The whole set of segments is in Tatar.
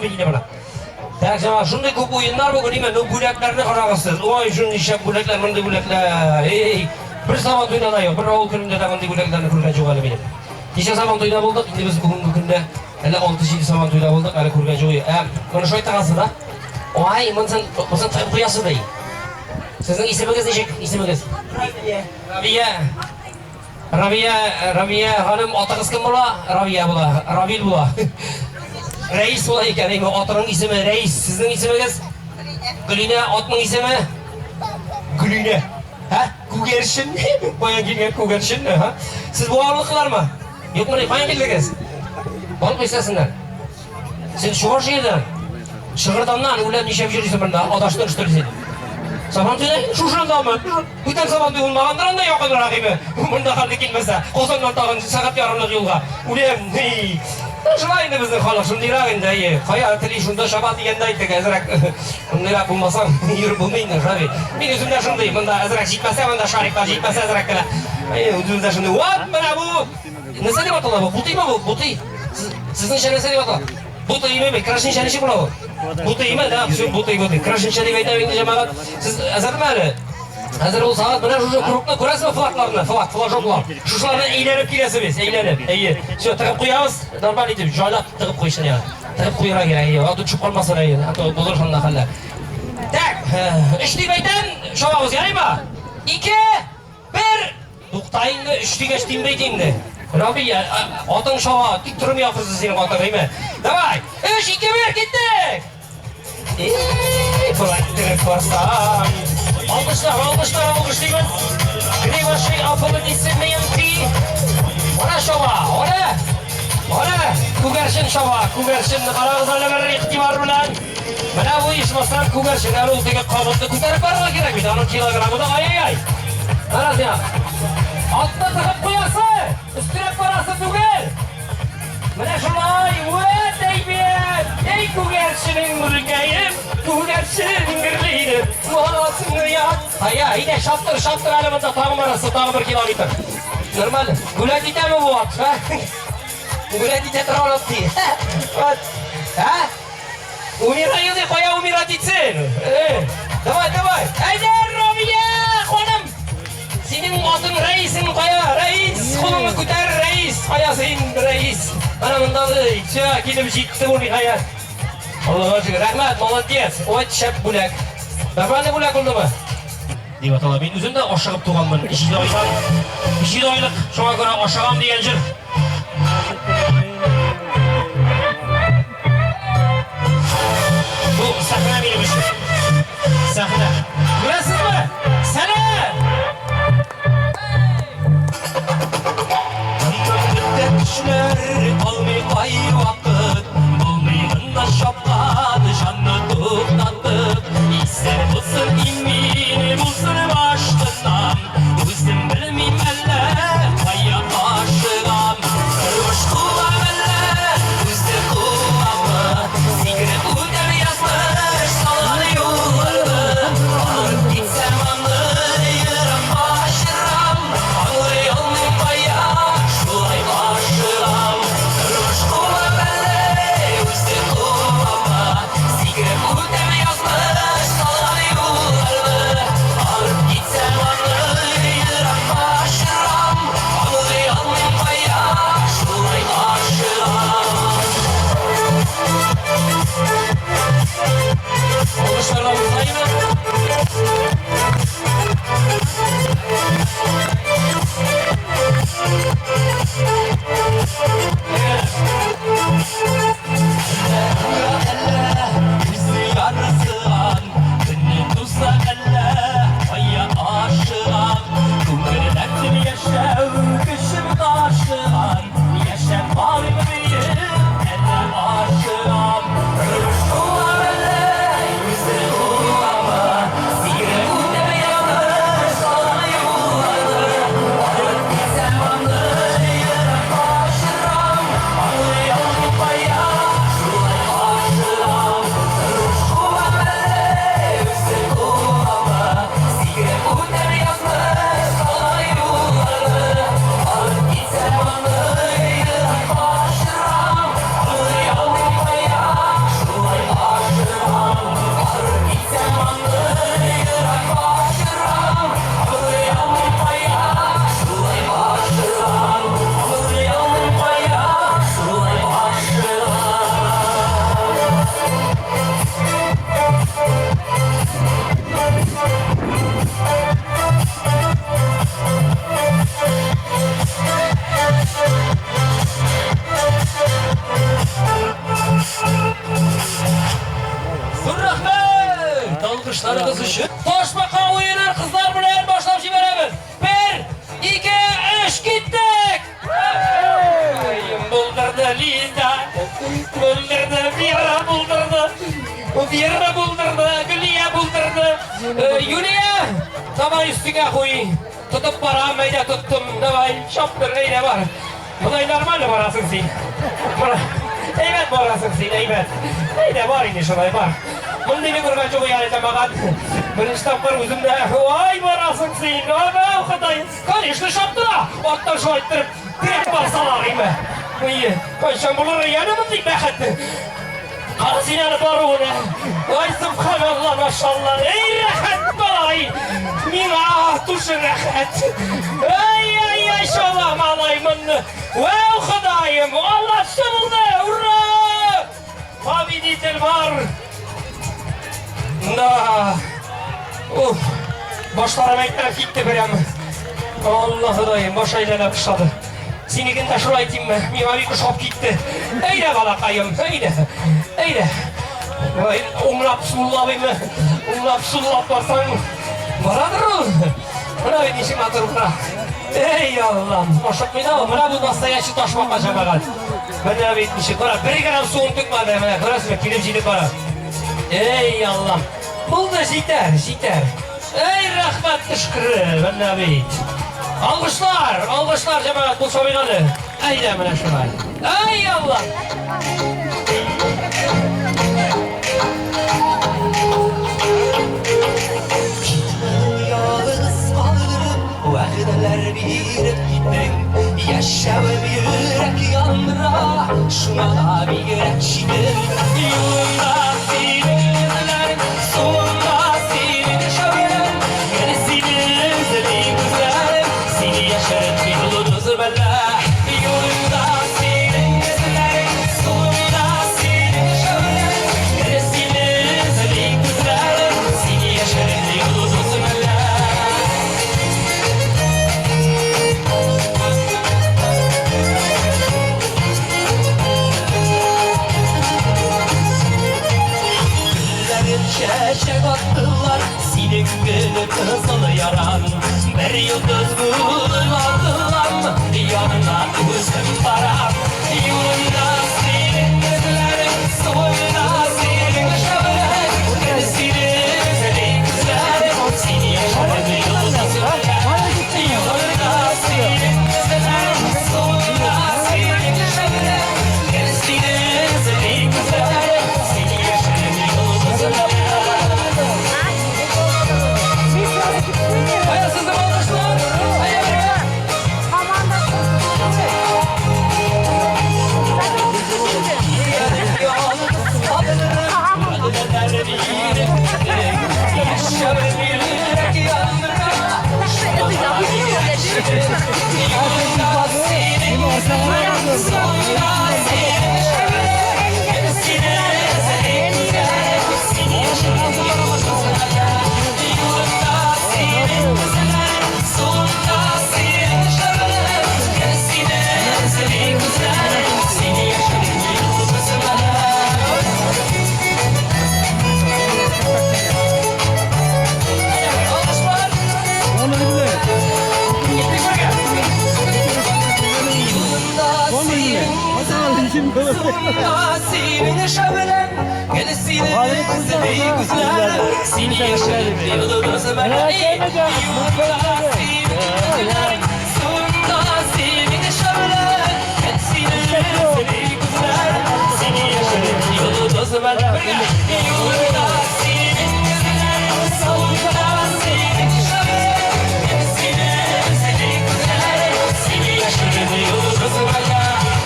бит инде моны. Так, җәмәгать, шундый күп уеннар бүген, именно, ну бүләкләрне карагыз сез. Ой, шундый шәп бүләкләр, мондый бүләкләр. Эй, бер сабан туйда да юк, бер авыл көнендә дә мондый бүләкләрне күргән юк әле минем. Ничә сабан туйда булдык, инде без бүгенге көндә әле 6-7 сабан туйда булдык, әле күргән юк. Ә, моны шулай тыгасы да. Ай, монысын, монысын тыгып куясы ди. Сезнең исемегез ничек? Исемегез? Равия. Равия. Равия, Равия ханым, атыгыз кем була? Равия була, Равил була. Рәис була икән, әйме, атының исеме Рәис. Сезнең исемегез? Гөлинә. Гөлинә, атның исеме? Гөлинә. Һә? Күгәрчен. Каян килгән күгәрчен? Һә? Сез бу авылныкылармы? Юкмыни, каян килдегез? Балык бистәсеннән. Син Чувашиядән? Шыгырданнан үләм нишләп йөрисең монда? Адаштың что ли син? Сабантуйда шушындамы? Бүтән Сабантуй булмагандыр анда якынрак име? Монда хәтле килмәсә, Казаннан тагын сәгать ярымлык юлга. Үләм, ни. Шулай инде безнең халык шундыйрак инде, әйе. Кая тели шунда чаба дигәндәй әйттек, әзрәк шундыйрак булмасаң йөреп булмый инде, шулай бит. Мин үзем дә шундый, монда әзрәк җитмәсә, монда шариклар җитмәсә әзрәк кенә. Әйе, үзебез дә шундый. Вот менә бу. Нәрсә дип атала бу? Бутыймы бу? Бутый. Сезнеңчә нәрсә дип атала? Бутыймы бит? Крашенча ничек була ул? Бутыймы? Да, все, бутый, бутый. Крашенча дип әйтәм инде, җәмәгать. Сез әзерме әле? Әзер булсагыз, менә шушы кругны күрәсезме флагларны? Флаг, флажоклар. Шушыларны әйләнеп киләсе без, әйләнеп. Әйе. Все, тыгып куябыз. Нормаль итеп, җайлап тыгып куйсын я. Тыгып куярга кирәк, әйе. А то төшеп калмасын, әйе. А то булыр шунда хәлләр. Так, өч дип әйтәм, чабабыз, ярыймы? Ике, бер. Тукта инде, өч дигәч дим бит инде. Рабия, атың чаба, тик тормый ахрысы синең атың, әйме? Давай, өч, ике, бер, киттек! Эй, болай иттереп барсаң. Алкышлар, алкышлар, алкышлыйбыз. При вашей аплодисменты. Ора чаба, ора! Ора! Күгәрчен чаба, күгәрченне карагыз әле бер игътибар белән. Менә бу ичмасам күгәрчен, әле ул теге кабыкны күтәреп барырга кирәк бит, аның килограммы да ай-ай-ай. Кара син. Атны тыгып куясы, өстерәп барасы түгел. Менә шулай, вәт әйбәт! Эй, күгәрченең гөлкәем, күгәрчен гөрлиде, баласыңны ят. Ая, әйдә, чаптыр, чаптыр әле монда тагын барасы, тагын бер километр. Нормально. Гулять итәме бу ат, ха? Гулять итә торган ат ди. Вот. Ә? Умирай ди, кая умирать итсен? Э, давай, давай. Әйдә, Равия, ханым! Синең атың рәисең кая? Рәис, кулыңны күтәр, рәис. Кая син, рәис? Менә монда ди. Всё, килеп җитте бу ниһаять. Аллага шөкер. Рәхмәт, молодец. Ой, шәп бүләк. Нормальный бүләк булдымы? Дип атала. Мин үзем дә ашыгып туганмын. 7 айдан. 7 айлык. Шуңа күрә ашыгам дигән җыр. Бу сәхнә минем өчен. Сәхнә. Күрәсезме? Сәлам! Тынып бетә көчләр, калмый кайвакыт, Булмый гына чапкан җанны туктатып. Исән булсын имин, булсын баш кынам, Үзем белмим әллә кая ашыгам. Тормыш куам әллә, үзе куамы? Сикереп үтәм язмыш салган юлларны. Алып китсәм аны еракка очырам. Аңлый алмыйм кая шулай ашыгам. Тормыш куам әллә, үзе куамы? Сикереп үтәм язмыш салган юлларны. Алып китсәм аны еракка очырам. Аңлый алмыйм кая шулай ашыгам. Алкышларга булсаймы? Үзе ярсыган, көне туса әллә кая ашыгам. Күңел дәртем яшәү көчем ташыган, яшәп барыйм диеп әллә ашыгам. Тормыш куам әллә, үзе куамы? Алкышларыгыз өчен. Ташбака уенын кызлар белән башлап җибәрәбез. Бер, ике, өч, киттек! Булдырды Лиза, булдырды Вера, булдырды. Вера булдырды, Гөлия булдырды. Юлия, давай өстеңә куй. Тотып барам, әйдә тоттым. Давай, чаптыр, әйдә бар. Болай нормально барасың син. Әйбәт барасың син, әйбәт. Әйдә бар инде шулай бар. Мондыйны күргән юк әле җәмәгать. Беренче тапкыр үзем дә, ай барасың син, абау Ходай. Конечно, чаптыра. Аттан шулай иттереп, терәп барсалар име. Ой, кайчан булыр янә мондый бәхет. Кара син аны баруына. Ай, субханалла, машалла. Эй, рәхәт малай. Миңа тушы рәхәт. Ай, ай, ай, шала малай моны. Вау, Ходаем, Алла все булды. Ура! Победитель бар. Да. Уф. Башларым әйләнеп китте прям. Алла Ходаем, баш әйләнә башлады. Синекен дә шулай димме? Миңа бик ошап китте. Әйдә, балакаем, әйдә. Әйдә. Ой, уңлап суллап инде. Уңлап суллап барсаң, барадыр ул. Менә бит ничек матур бара. Эй, Аллам, ашыкмый да ул. Менә бу настоящий ташбака җәмәгать. Менә бит ничек бара. Бер грамм суын түкмәде, менә күрәсезме, килеп җитеп бара. Эй, Аллам. Булды, җитәр, җитәр. Эй, рәхмәт төшкере, менә бит. Алгышлар, алгышлар, җәмәгать, бу сабыйганы. Әйдә, менә шулай. Ай, Алла! Ялгыз калдырып, вәгъдәләр биреп киттең. Яшәвем йөрәк яндыра, шуңа да бигрәк читен. Юлыңда синең эзләрең, суыңда синең шәүләң. Гел сине эзли күзләрем, сине яшереп йолдыз бәла. Юлыңда синең эзләрең, суыңда синең шәүләң. Гел сине эзли күзләрем, сине яшереп йолдыз бәла. Гөлләрем чәчәк аттылар, синең гел кызыл яран. Бер йолдыз булып атылам, янына үзем барам. Юлыңда синең эзләрең, суыңда синең шәүләң. Гел сине эзли күзләрем, сине яшереп йолдыз белән. Юлыңда синең эзләрең, суыңда синең шәүләң. Гел сине эзли күзләрем, сине яшереп йолдыз белән. Кая сезнең алкышлар? Әйдә бергә. Ялгыз калдырып, вәгъдәләр биреп киттең. Яшәвем йөрәк яндыра, шуңа да бигрәк читен. Юлыңда синең эзләрең, суыңда синең шәүләң. Гел сине эзли күзләрем, сине яшереп йолдыз белән. Юлыңда синең эзләрең, суыңда синең шәүләң. Гел сине эзли күзләрем, сине яшереп йолдыз белән. Алкышлар. Киттек бергә. Юлыңда синең суыңда синең шәүләң. Гел сине эзли күзләрем, сине яшереп йолдыз белән. Юлыңда синең эзләрең, суыңда синең шәүләң. Гел сине эзли күзләрем, сине яшереп йолдыз белән. Бергә. Юлыңда синең эзләрең, суыңда синең шәүләң. Гел сине эзли күзләрем, сине яшереп йолдыз белән.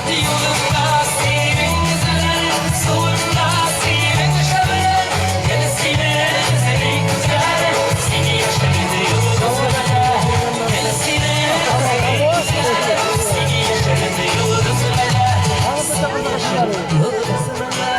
Юлыңда синең эзләрең, суыңда синең шәүләң. Гел сине эзли күзләрем, сине яшереп йолдыз белән. Гел сине эзли күзләрем, сине яшереп йолдыз белән. Сине яшереп йолдыз белән.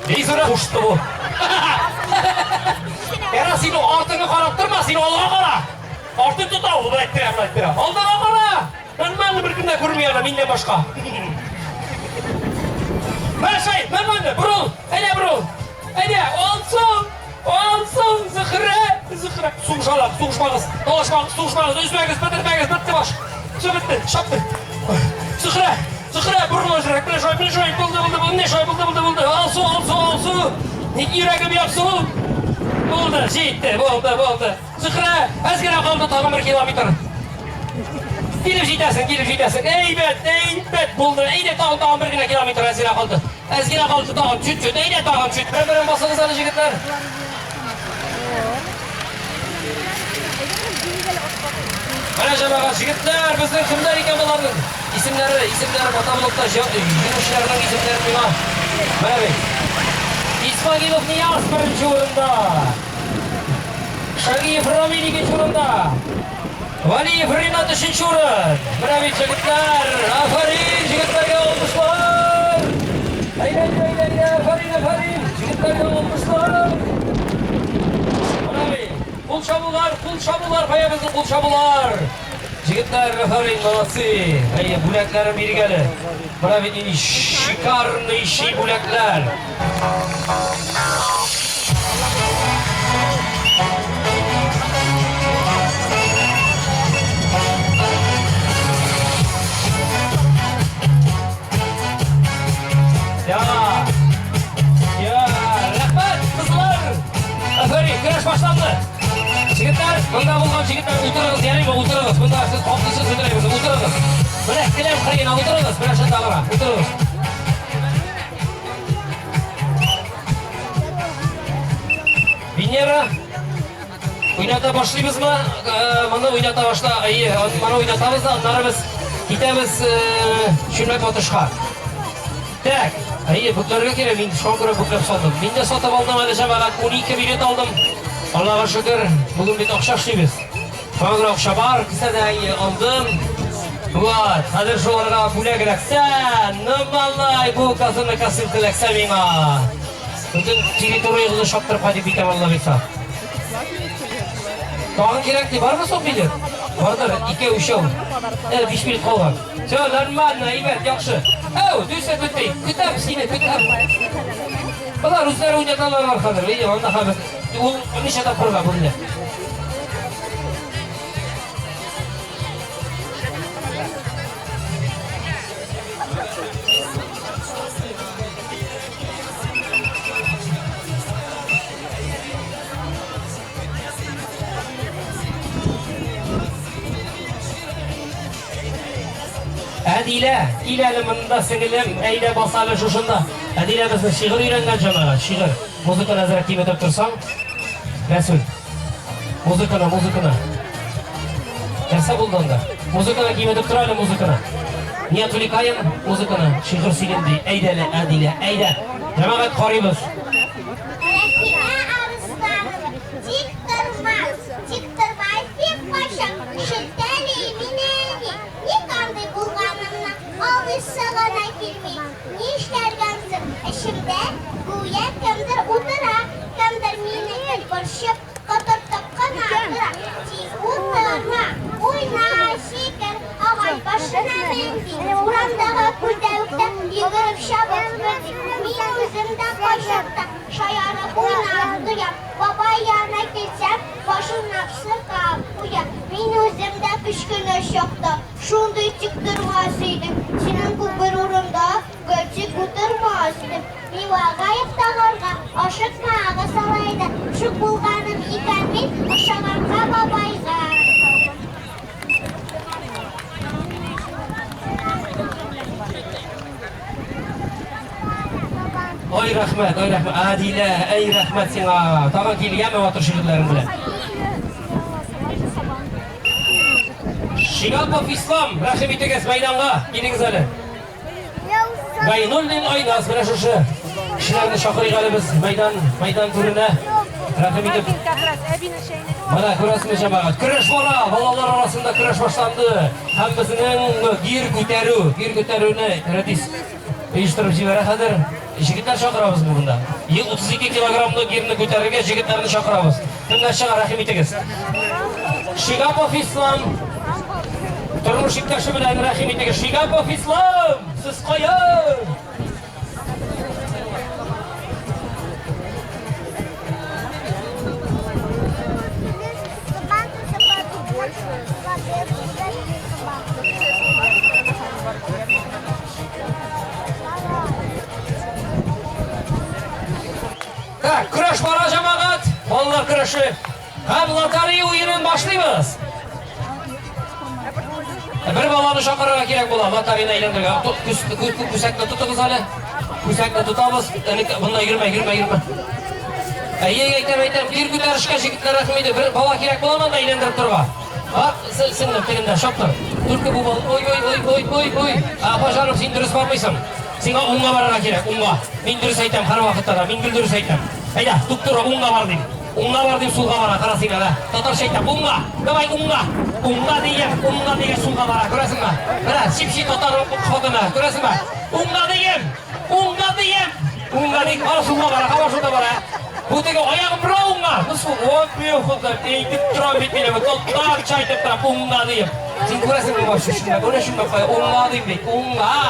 Бик кушты бу. Яра, син артыңа карап торма, син алга кара. Артын тота ул, болай иттерә, болай иттерә. Алдыга кара. Нормально бер кем дә күрми аны миннән башка. Менә шулай, нормально, борыл, әйдә борыл. Әйдә, алсын, алсын, Зөһрә, Зөһрә. Сугышалар, сугышмагыз, талашмагыз, сугышмагыз, өзмәгез, бетермәгез, бетте баш. Все бетте, чапты. Зөһрә, Зөһрә, борыл әзрәк, менә шулай, менә шулай, булды, булды, булды, менә шулай, булды, булды, булды. Алсу, алсу, алсу. Ник йөрәгем ярсу? Булды, җитте, булды, булды. Зөһрә, әз генә калды тагын бер километр. Килеп җитәсең, килеп җитәсең. Әйбәт, әйбәт булды. Әйдә тагын тагын бер генә километр әз генә калды. Әз генә калды тагын, чуть-чуть. Әйдә тагын чуть. Бер-берен басыгыз әле, җегетләр. Менә җәмәгать, җегетләр, безнең кемнәр икән боларның? Исемнәре, исемнәре мотоблокта җиңүчеләрнең исемнәре миңа. Менә бит. Исмагилов Нияз беренче урында. Шагиев Рамил икенче урында. Валиев Ринат өченче урын. Менә бит җегетләр, афәрин җегетләргә алкышлар. Әйдә, әйдә, әйдә, әйдә, афәрин, афәрин, җегетләргә алкышлар. Менә бит, кул чабулар, кул чабулар, кая безнең кул чабулар? Җегетләр, афәрин, молодцы. Әйе, бүләкләрен бирик әле. Менә бит нинди шикарный бүләкләр. Я! Я! Рәхмәт, кызлар! Афәрин, көрәш башланды. Җегетләр, монда булган җегетләр, утырыгыз, ярыймы, утырыгыз. Монда сез каплыйсыз, утырыгыз, утырыгыз. Менә келәм кырыена утырыгыз, менә шунда гына, утырыгыз. Венера, уйната башлыйбызмы? Э, моны уйната башла. Әйе, моны уйнатабыз да, аннары без китәбез э, чүлмәк ватышка. Так, әйе, бүкләргә кирәк, мин шуңа күрә бүкләп салдым. Мин дә сатып алдым әле җәмәгать, 12 билет алдым. Аллага шөкер, бүген бит акча эшлибез. Шуңа күрә акча бар, кесәдә, әйе, алдым. Вот, хәзер шуларга бүләк эләксә, ну малай, бу косыны косилка эләксә миңа. Бөтен территориягызны чаптырып кайтып китәм, Алла бирса. Тагын кирәк ди, бармы соң билет? Бардыр, икәү, өчәү. Әле биш билет калган. Все, нормально, әйбәт, яхшы. Әү, дөрес бетми. Көтәм сине, көтәм. Болар үзләре уйнаталар хәзер. Әйе, анда хәзер. Ул ничә тапкырга бүленә? Әдилә, кил әле монда, сеңелем, әйдә бас әле шушында. Әдилә безне шигырь өйрәнгән җәмәгать, шигырь. Музыканы әзрәк киметеп торсаң, Рәсүл. Музыканы, музыканы. Нәрсә булды анда? Музыканы киметеп тор әле, музыканы. Не отвлекаем музыканы, шигырь сөйлим ди. Әйдә әле, Әдилә, әйдә. Җәмәгать карыйбыз. Рәхимә Арысланова, тик тормас, тик тормас дип кайчак шелтәли мине әни. Ник андый булганымны аңлыйсы гына килми. Нишләргә соң? Эчемдә гүя кемдер утыра, кемдер мине гел борчып, котыртып кына тора. Тик утырма, уйна, сикер, агач башына мен ди. Урамдагы күлдәвектә йөгереп чабып кер ди. Мин үзем дә кайчакта шаярып уйнап туям. Бабай янына килсәм, башымнан сыпап куя. Мин үзем дә кечкенә чакта шундый тиктормас идем. Синең күк бер урында гел тик утырмас идем. Миңа тагарга ашыкмагыз алай да. Шук булганым икән мин охшаганга бабайга. Ой, рәхмәт, ой, рәхмәт. Әдилә, әй, рәхмәт сиңа. Тагын килгәнме батыр шигырьләрең белән? Шигапов Ислам, рәхим итегез мәйданга, килегез әле. Гайнуллин Айназ, менә шушы кешеләрне чакырыйк әле без мәйдан, мәйдан түренә. Рәхим итеп. Менә күрәсезме, җәмәгать, көрәш бара, балалар арасында көрәш башланды. Һәм безнең гир күтәрү, гир күтәрүне Рәдис оештырып җибәрә хәзер. Җегетләр чакырабыз монда. 32 килограммлы гирны күтәрергә җегетләрне чакырабыз. Кемнәр чыга, рәхим итегез. Шигапов Ислам тормыш иптәше белән рәхим итегез. Шигапов Ислам, сез кая? Так, көрәш бара, җәмәгать. Балалар көрәше. Һәм лотарея уенын башлыйбыз. Бер баланы чакырырга кирәк була, лотареяны әйләндерергә. Күсәкне тотыгыз әле. Күсәкне тотабыз. Элек монда йөрмә, йөрмә, йөрмә. Әйе, әйтәм, әйтәм. Гир күтәрешкә җегетләр рәхим итә. Бер бала кирәк була монда әйләндереп торырга. Бар, сеңлем, тегендә, чаптыр. Только бу бала. Ой, ой, ой, ой, ой, ой. Апа җаным, син дөрес бармыйсың. Сиңа уңга барырга кирәк, уңга. Мин дөрес әйтәм һәрвакытта да, мин гел дөрес әйтәм. Әйдә, туп-туры уңга бар дим. Уңга бар дим, сулга бара, кара син әле. Татарча әйтәм, уңга. Давай, уңга. Уңга дигән, уңга дигән сулга бара, күрәсеңме? Менә, чип-чи татар хатыны, күрәсеңме? Уңга дигән, уңга дигән. Уңга дигән, кара сулга бара, кара сулга бара. Бу теге аягым бора уңга. Ну сул, вот бу худо, әйтеп торам бит мин, татарча әйтеп торам, уңга дигән. Син күрәсеңме вообще шунда, күрәсеңме кая? Уңга дим бит, уңга.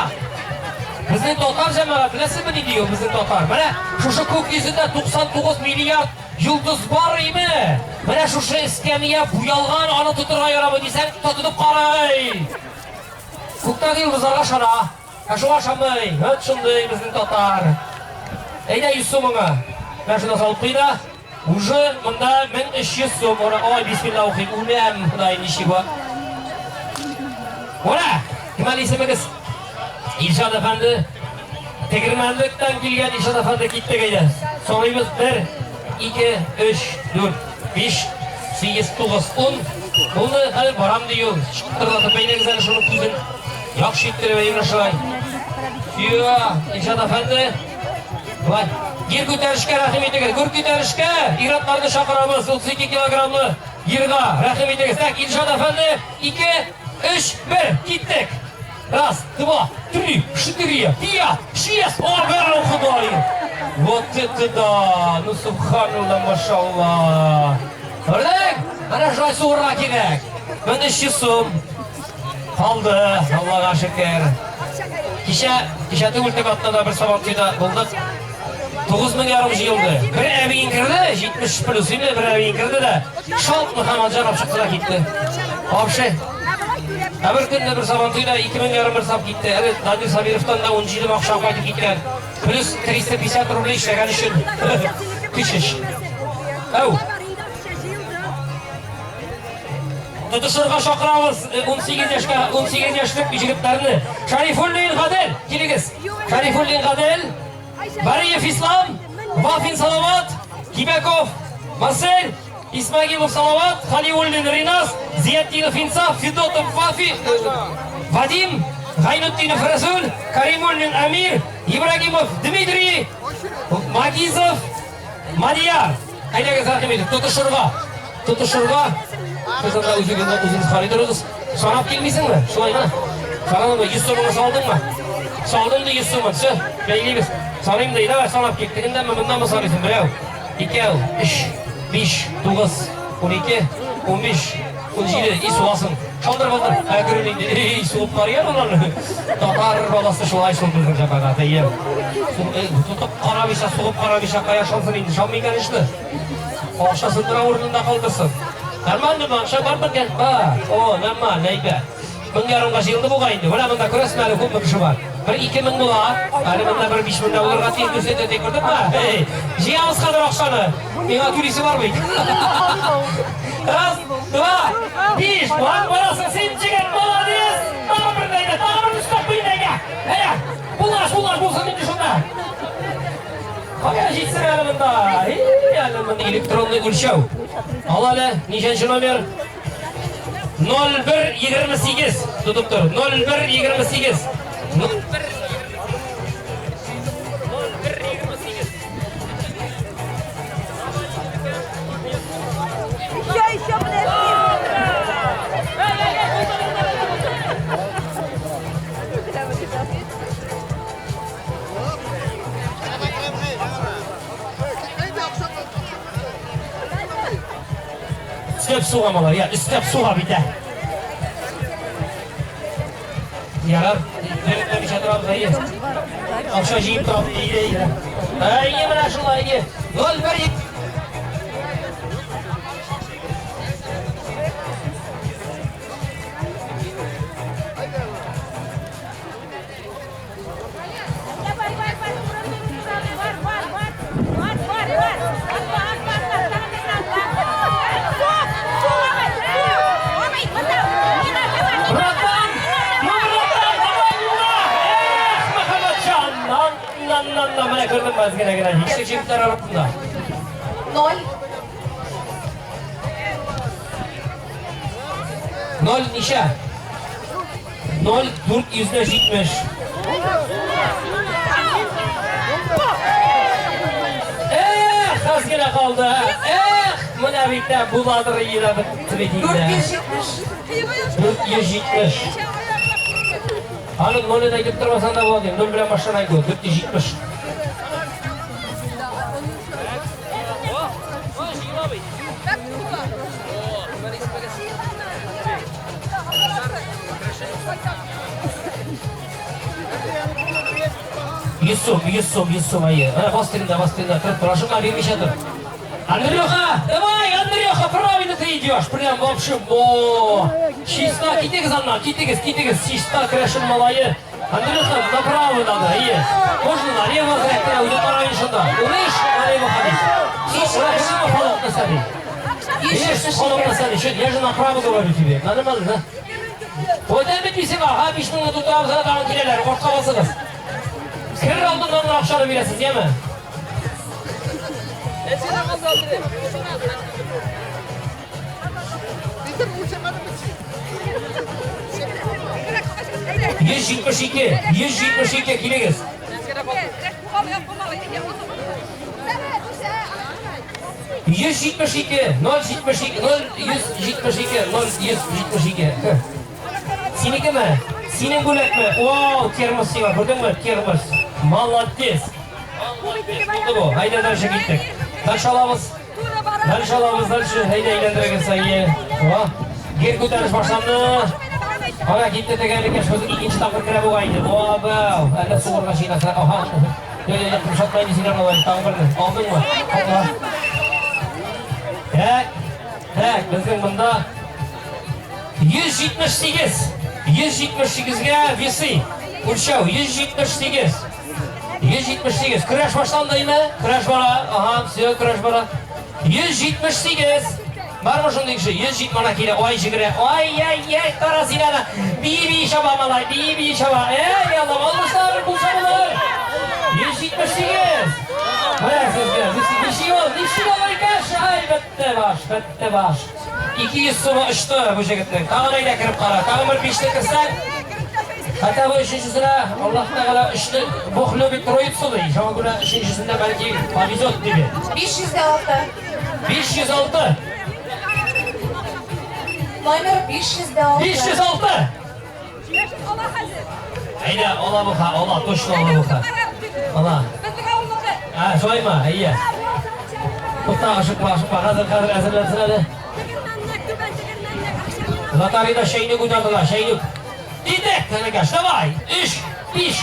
Безнең татар җәмәгать, беләсезме нинди ул безнең татар? Менә шушы күк йөзендә 99 миллиард йолдыз бар име? Менә шушы эскәмия буялган, аны тотырга ярамый дисәң, тотынып карый. Күктәге йолдызларга ышана, ә шуңа ышанмый. Вот шундый безнең татар. Әйдә 100 сумыңа. Менә шунда салып куй да. Уже монда 1300 сум. Ора, ой, бисмилла укыйм. Үләм, Ходай, ничего. Ора, кем әле исемегез? Илшат әфәнде. Тегермәнлектән килгән Илшат әфәнде киттек әйдә. Саныйбыз 1, 2, 3, 4, 5, 8, 9, 10. Булды, хәзер барам ди ул. Чыптырлатып бәйләгез әле шуның күзен. Яхшы иттереп әйе шулай. Йо, Илшат әфәнде. Давай. Гир күтәрешкә рәхим итегез. Гүр күтәрешкә ир-атларны чакырабыз. 32 килограммлы гирга рәхим итегез. Так, Илшат әфәнде, 2, 3, 1, киттек. Раз, два, три, четыре, пять, шесть. Ага, Ходай. Вот это да! Ну, субханалла, машалла. Күрдең? Менә шулай суырга кирәк. 1300 сум. Калды, Аллага шөкер. Кичә, кичә түгел теге атнада бер сабантуйда булдык. 9 мең ярым җыелды. Бер әбиең керде, 70 плюс инде бер әбиең керде дә, шалт Мөхәммәтҗан чыкты да китте. Вообще. Ә бер көнне бер сабантуйда 2 мең ярым бер сап китте. Әле Данил Сабировтан да 17 акча кайтып киткән. Плюс 350 рублей эшләгән өчен. Тысяч. Әу. Тотышырга чакырабыз 18 яшькә 18 яшьлек җегетләрне. Шарифуллин Гадел, килегез. Шарифуллин Гадел, Бариев Ислам, Вафин Салават, Кибяков Марсель, Исмагилов Салават, Халиуллин Ринас, Зиятдинов Инсаф, Федотов Вафи, Вадим, Гайнутдинов Расул, Каримуллин Амир, Ибрагимов Дмитрий, Магизов Мадияр. Әйдәгез, рәхим итеп, тотышырга. Тотышырга. Сез анда үзегез үзегез карый торыгыз. Санап килмисеңме? Шулай гына. Санадыңмы? 100 сумыңны салдыңмы? Салдым ди 100 сумын. Все, бәйлибез. Саныйм ди. Давай санап кил. Тегендәнме, моннанмы саныйсың? Берәү, икәү, өч, биш, тугыз, 12, 15, 17. И сугасың. Шалдыр былдыр. Әкрен инде. Эй, сугып карый әле аларны. Татар баласы шулай шул безнең җәмәгать. Әйе. Тотып карамыйча, сугып карамыйча кая шалсын инде. Шалмый конечно. Акчасын тора урынында калдырсын. Нормально ма? Акча бар микән? Бар. О, нормально, әйбәт. Мең ярымга җыелды бугай инде. Менә монда күрәсезме әле күпме кеше бар. Бер 2000 була. Әле монда бер 5000 дә булырга тиеш дөрес әйтә күрдеңме? Эй, җыябыз хәзер акчаны. Миңа түлисе бар бит. Раз, два, биш. Бар барасың син, җегет, молодец. Тагы бер әйдә, тагы бер өстәп куй әйдә. Әйдә. Булаш, булаш булсын инде шунда. Кая җитсен әле монда? Эй, әле монда электронный үлчәү. Ал әле, ничәнче номер? 0128. Тотып тор. 0128. 01 Еще, еще, подожди. Өстәп суга малай, я, өстәп суга бит, ә. Ярар, дәвамлап торабыз, әйе. Акча җыеп торабыз, әйе, әйе. Әйе, менә шулай, әйе. Ноль бер ике. Братан! Ну, братан, давай миңа! Эх, Мөхәммәтҗан! Нан, нан, нан, нан, менә күрдеңме, әз генә генә. Җиштек җегетләр арасында. Ноль. Ноль ничә? Ноль дүрт йөз дә җитмеш. Эх, аз генә калды. Эх, менә бит тә буладыр иде бетте бит инде. 470. 470. Аның нолен әйтеп тормасаң да була дим. Ноль белән башлана инде ул. 470. Йөз сум, йөз сум, йөз сум, әйе. Менә бас тегендә, бас тегендә, торып тор, ашыкма, бирмичә тор. Андрюха, давай, Андрюха, правильно ты идешь, прям вообще, о, чисто, китегез аннан, китегез, китегез, чисто керәшен малае. Андрюха, направо надо, әйе. Можно налево зря, үзе караган шунда. Умеешь налево ходить? Все, халык нәрсә ди? Видишь, халык нәрсә ди? Я же направо говорю тебе. Нормально, да? Кайдан бит дисең, ага, 5 меңне тутырабыз, ана тагын киләләр, кортка басыгыз. Керер алдыннан гына акчаны бирәсез, яме? 172, 172, килегез. 172, 072, 0 172, 0 172. Синекеме? Синең бүләкме? Вау, термос сиңа, күрдеңме? Термос. Молодец. Молодец. Булды бу. Әйдә, дальше киттек. Дальше алабыз. Дальше алабыз, дальше. Әйдә, әйләндерегез, әйе. О, гер күтәреш башланды. Ана китте тегәнлеккә, шуны икенче тапкыр керә бугай инде. О, бау. Әллә суырга җыенасың. Аһа. Юк, юк, йомшатма инде син аны алай. Тагын берне. Алдыңмы? Ага. Так, так, безнең монда 178. 178-гә весы. Үлчәү 178. 178. Көрәш башланды инде. Көрәш бара. Ага, все, көрәш бара. 178. Бармы шундый кеше? 170 ана килә. Ай җигерә. Ай-яй-яй, кара син аны. Би-би чаба малай, би-би чаба. Эй, Алла, алмышлар, булса булыр. 178. Менә сезгә. Ничек ул? Ничек ул, Айкаш? Ай, бетте баш, бетте баш. 200 сумы очты бу җегетнең. Тагын әйдә кереп кара. Тагын бер бишле керсәң, хотя бы өченчесенә Аллаһ Тәгалә өчне, Бог любит троицу ди. Шуңа күрә өченчесендә бәлки повезет тебе. 506. 506. Номер 506. 506. Әйдә, ала буха, ала, точно ала буха. Ала. А, шулаймы? Әйе. Тукта, ашыкма, ашыкма. Хәзер, хәзер әзерләнсен әле. Лотереяда чәйнек уйнадылар, чәйнек. Киттек, энекәш, давай. 3, 5,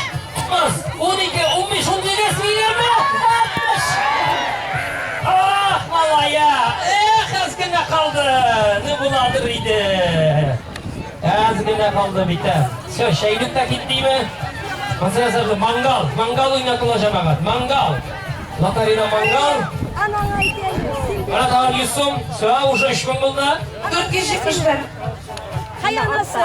9, 12, 15, 18, 20, 60. Ах, малая! Эх, әз генә калды. Ни буладыр иде. Әз генә калды бит. Все, чәйнек тә киттеме? Мәсәлән, мангал, мангал уйнатыла, җәмәгать, мангал. Лотереяда мангал. Менә тагын 100 сум. Все, уже 3000 булды. 471. Хаянасы.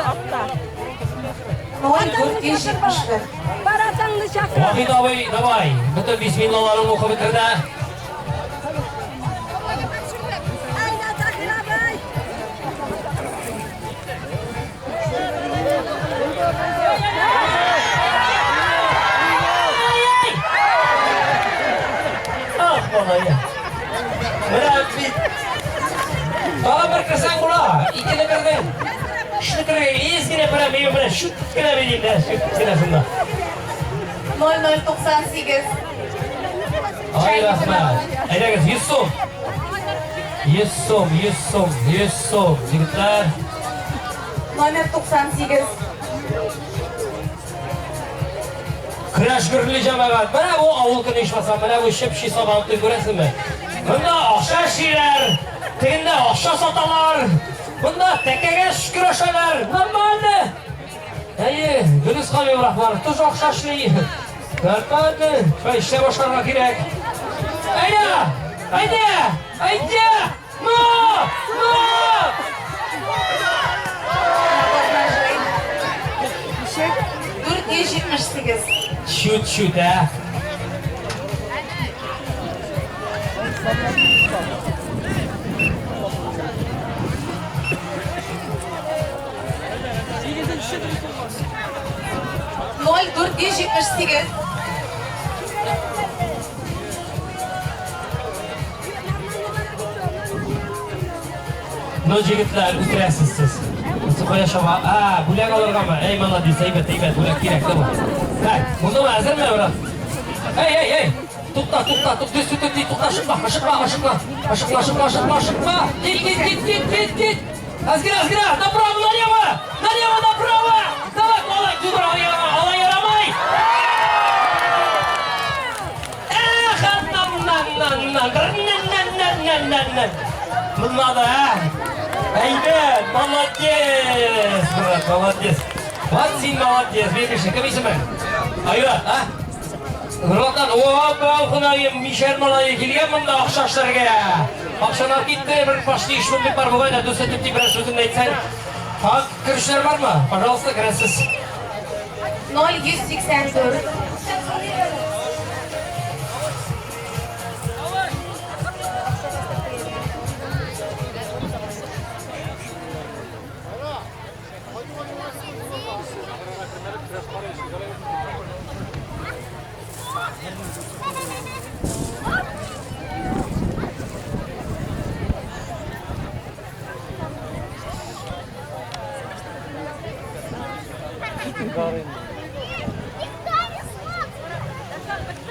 0471. Бар атаңны чакыр. Вахид абый, давай. Бөтен бисмиллаларын укып бетерде. Айда, Таһир абый. Ай-яй! Ах, малая. Менә бит. Тагын бер керсәң була. Икене кердең. Өчне керергә әз генә прям мин белән шут кенә бирим дә, шут кенә шунда. 0098. Ай, рәхмәт. Әйдәгез, 100 сум. 100 сум, 100 сум, 100 сум, егетләр. Номер 98. Көрәш гөрли җәмәгать. Менә бу авыл көне ичмасам, менә бу чеп-чи Сабантуй күрәсеңме? Монда акча эшлиләр, тегендә акча саталар, монда тәкәгә көрәшәләр. Нормально. Әйе, Гөлүс Хабибрахманов тоже акча эшли. Нормально. Шулай эшләп ашарга кирәк. Әйдә! Әйдә! Әйдә! Ну! Ну! 478. Чуть-чуть, ә? Ноль 478. Ну, җегетләр, үтерәсез сез. Сез кая чаба? А, бүләк алыргамы? Әй, молодец, әйбәт, әйбәт, бүләк кирәк, давай. Так, булдымы, әзерме, брат? Эй, эй, эй! Тукта, тукта, тук, төс, төс, төс, тукта, ашыкма, ашыкма, ашыкма. Ашыкма, ашыкма, ашыкма, ашыкма. Кит, кит, кит, кит, кит, кит. Әзгенә, әзгенә, направо, налево! Налево, направо! Давай, алай, түгел, алай ярамай, алай ярамай! Эх, нан-нан-нан-нан-нан-нан-нан-нан-нан. Булмады, ә? Әйбәт, молодец, брат, молодец. Вот син молодец, бер кеше, кем исеме? Айрат, а? Нурлатан, о, Ходаем, мишәр малае килгән монда акча эшләргә. Акчаны алып китте, бер почти шундый бар бугай да, дус итеп дип берәр сүзеңне әйтсәң. Так, керүчеләр бармы? Пожалуйста, керәсез. 0184.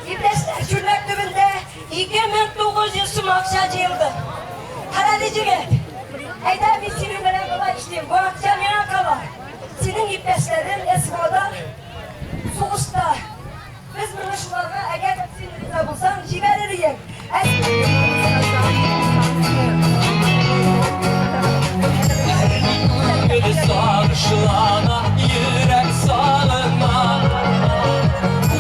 Иптәшләр, чүлмәк төбендә 2900 сум акча җыелды. Карале, җегет. Әйдә, мин синең белән болай эшлим. Бу акча миңа кала. Синең иптәшләрең СВОда, сугышта. Без моны шуларга, әгәр дә син риза булсаң, җибәрер идек. Ә Күңел сагышлана, йөрәк сагына.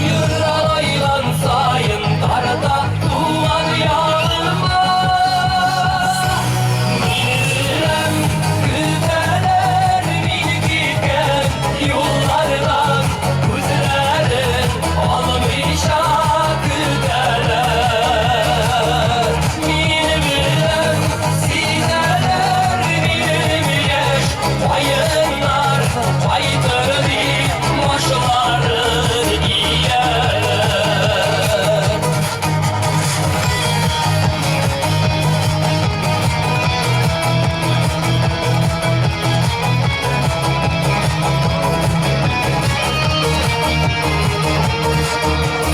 Ерагайган саен тарта туган ягыма. Мине беләм, көтәләр мин киткән юллардан, күзләрен алмыйча көтәләр. Мине беләм, сизәләр минем яшь каеннар, кайтыр дип башларын ияләр.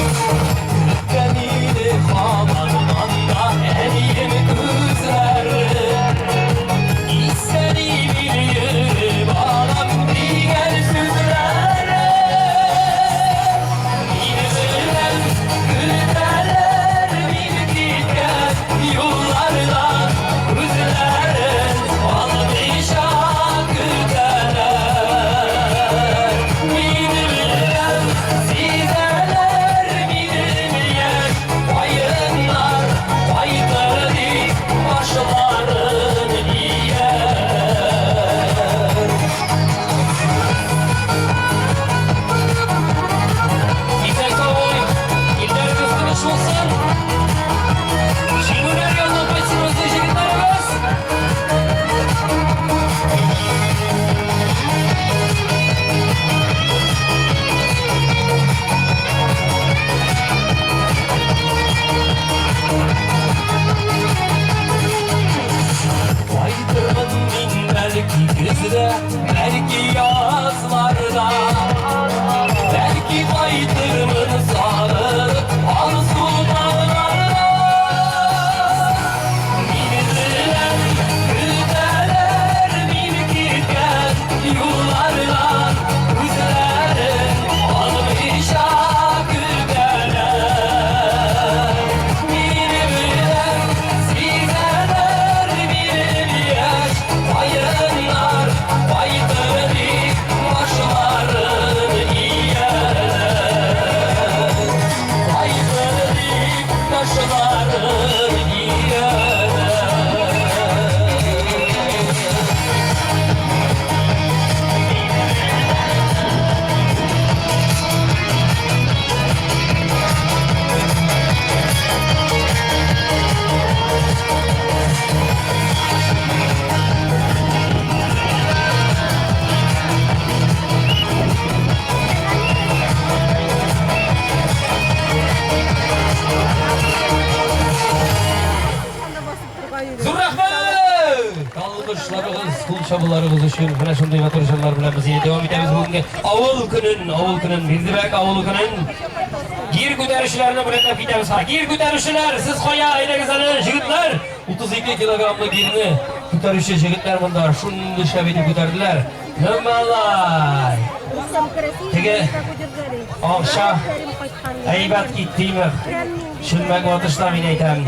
Көткән иде һаман анда әнием күзләре. Исән-имин йөре, балам, дигән сүзләре. Мине беләм, көтәләр мин киткән юллардан, күзләрен алмыйча көтәләр. Мине беләм, сизәләр минем яшь каеннар, кайтыр дип башларын ияләр. Исән-сау булыйк. Илләребез тыныч булсын. Җиңүләр яулап кайтсын безнең җегетләребез. Кайтырмын мин бәлки көздә, бәлки язларда. Бәлки кайтырмын сагынып алсу таңнарда. Мине беләм, Алкышларыгыз, кул чабуларыгыз өчен менә шундый матур җырлар белән без инде дәвам итәбез бүгенге авыл көнен, авыл көнен, Бирдебәк авылы көнен. Гир күтәрүчеләрне бүләкләп китәбез. Ха, гир күтәрүчеләр, сез кая? Әйдәгез әле, җегетләр. 32 килограммлы гирне күтәрүче җегетләр монда шундый шәп итеп күтәрделәр. Ну, малай. Теге акча әйбәт киттеме? Чүлмәк ватышта мин әйтәм.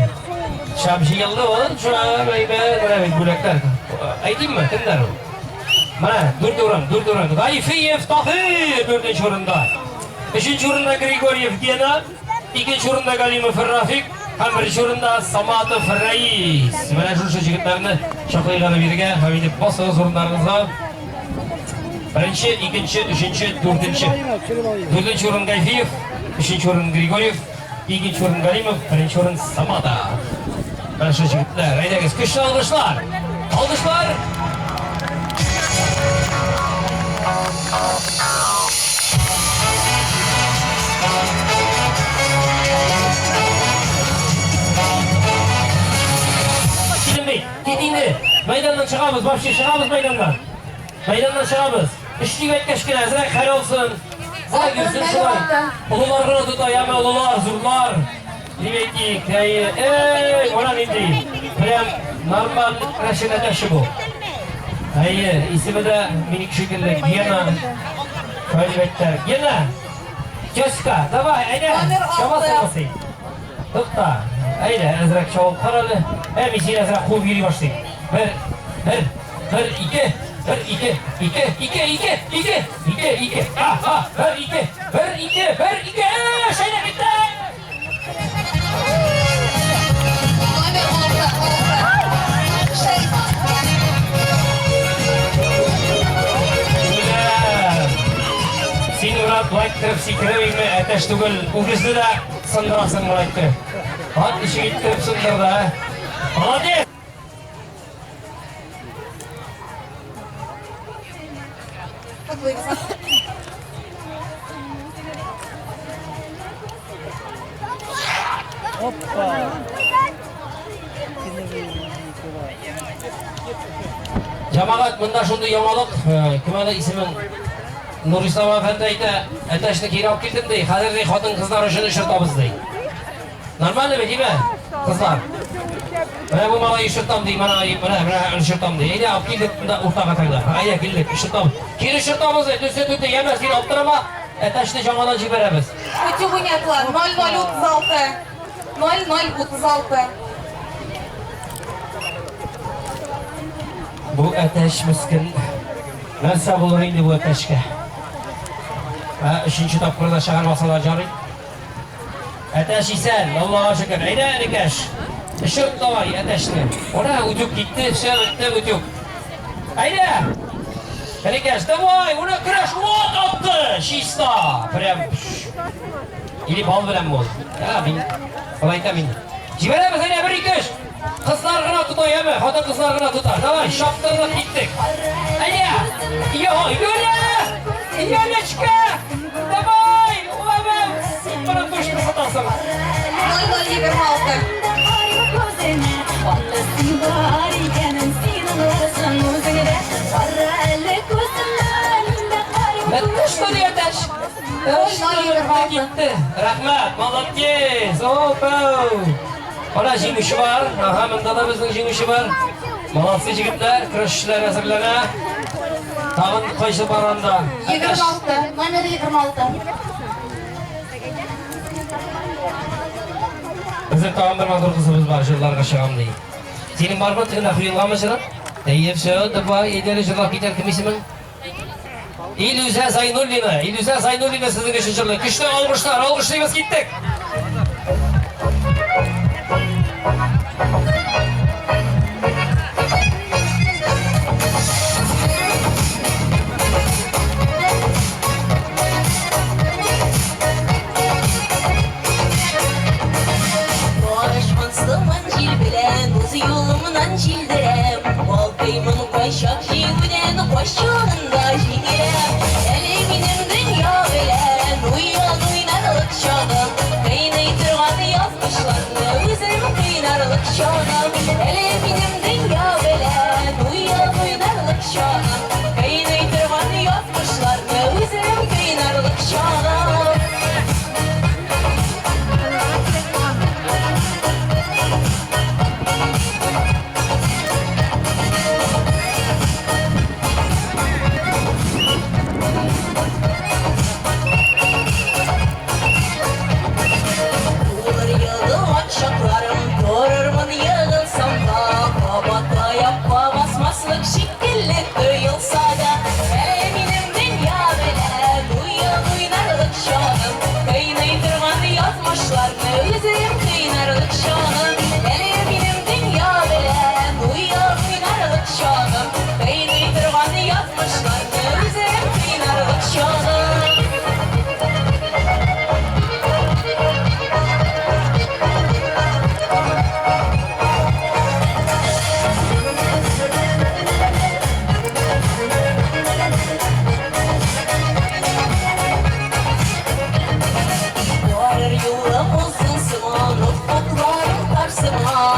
Шәп җыелды ул, шәп әйбәт, менә бит бүләкләр. Әйтимме, кемнәр ул? Менә дүрт урын, дүрт урын. Гайфиев Таһир дүртенче урында. Өченче урында Григорьев Гена, икенче урында Галимов Рафик һәм беренче урында Саматов Рәис. Менә шушы җегетләрне чакырыйк әле бирегә һәм инде басыгыз урыннарыгызга. Беренче, икенче, өченче, дүртенче. Дүртенче урын Гайфиев, өченче урын Григорьев, икенче урын Галимов, беренче урын Самата. Менә шул җегетләр, әйдәгез, көчле алкышлар! Алкышлар! Киленми, кит инде. Мәйданнан чыгабыз, вообще чыгабыз мәйданнан. Мәйданнан чыгабыз. Эш дип әйткәч кенә, әзрәк хәл алсын. Әзрәк йөрсен шулай. Олылар гына тота, яме олылар, зурлар. Дип әйтик, әйе. Эй, менә нинди. Прям нормаль керәшен әтәче бу. Әйе, исеме дә минеке шикелле, Гена. Шулай дип әйттеләр. Гена! Тезка, давай, әйдә. Чабасыңмы син? Тукта. Әйдә, әзрәк чабып кара әле. Ә, мин сине әзрәк куып йөри башлыйм. Бер, бер, бер, ике, бер, ике, ике, ике, ике, ике, ике, ике, а, а, бер, ике, бер, ике, бер, ике, өч, әйдә китте! Номер алты, алты. Шәриф. Син, брат, лайк иттереп сикереп име, әтәч түгел, үгезне дә сындырасың болай иттереп. Ат ничек иттереп сындырды, ә? Молодец! Котлыйбыз. Җәмәгать, монда шундый яңалык, э, кем әле исемен Нурислам әфәнде әйтә, әтәчне кире алып килдем ди, хәзер ди хатын-кызлар өчен очыртабыз ди. Нормально бит, димә, кызлар? Менә бу малай очыртам ди, менә менә менә очыртам ди. Әйдә, алып килдек монда уртага тогда. Әйдә, килдек, очыртам. Кире очыртабыз ди, төсе түте, яме, син аптырама, әтәчне яңадан җибәрәбез. Утюгунятлар 0036. 0036. Бу әтәч мескен. Нәрсә булыр инде бу әтәчкә? Ә, өченче тапкыр да чыгармасалар ярый. Әтәч исән, Аллага шөкер. Әйдә, энекәш. Очырт давай әтәчне. Ора, утюг китте, все, бетте утюг. Әйдә! Энекәш, давай, ура, көрәш, вот атты! Чиста! Прям. Или бал белән бул. Ә, мин болай әйтәм инде. Җибәрәбез, әйдә, бер, ике, өч. Кызлар гына тота, яме, хатын кызлар гына тота. Давай, чаптырдык, киттек. Әйдә! Йо, Юля! Юлечка! Давай! Улабыз! Син моны точно сатасың. 0026. Бетте что ли, әтәч? Китте. Рәхмәт, молодец! Опа! Ана җиңүче бар. Ага, монда да безнең җиңүче бар. Молодцы җегетләр, көрәшчеләр әзерләнә. Тагын кайсы бар анда? 26. Номер 26. Безнең тагын бер матур кызыбыз бар, җырларга чыгам ди. Синең бармы тегендә хуелганмы җырың? Әйе, все, давай, әйдә әле җырлап китәр, кем исемең? Илүзә Зайнуллина, Илүзә Зайнуллина сезнең өчен җырлый. Көчле алкышлар, алкышлыйбыз, киттек. Барышмансыман җил белән үз юлымнан җилдерәм. Балкыймын кайчак җиңүдән, кайчагында җиңеләм. Әле минем дөнья белән уен уйнарлык чагым. Кыйный торган язмышларны үзем кыйнарлык чагым. Әле минем дөнья белән уен.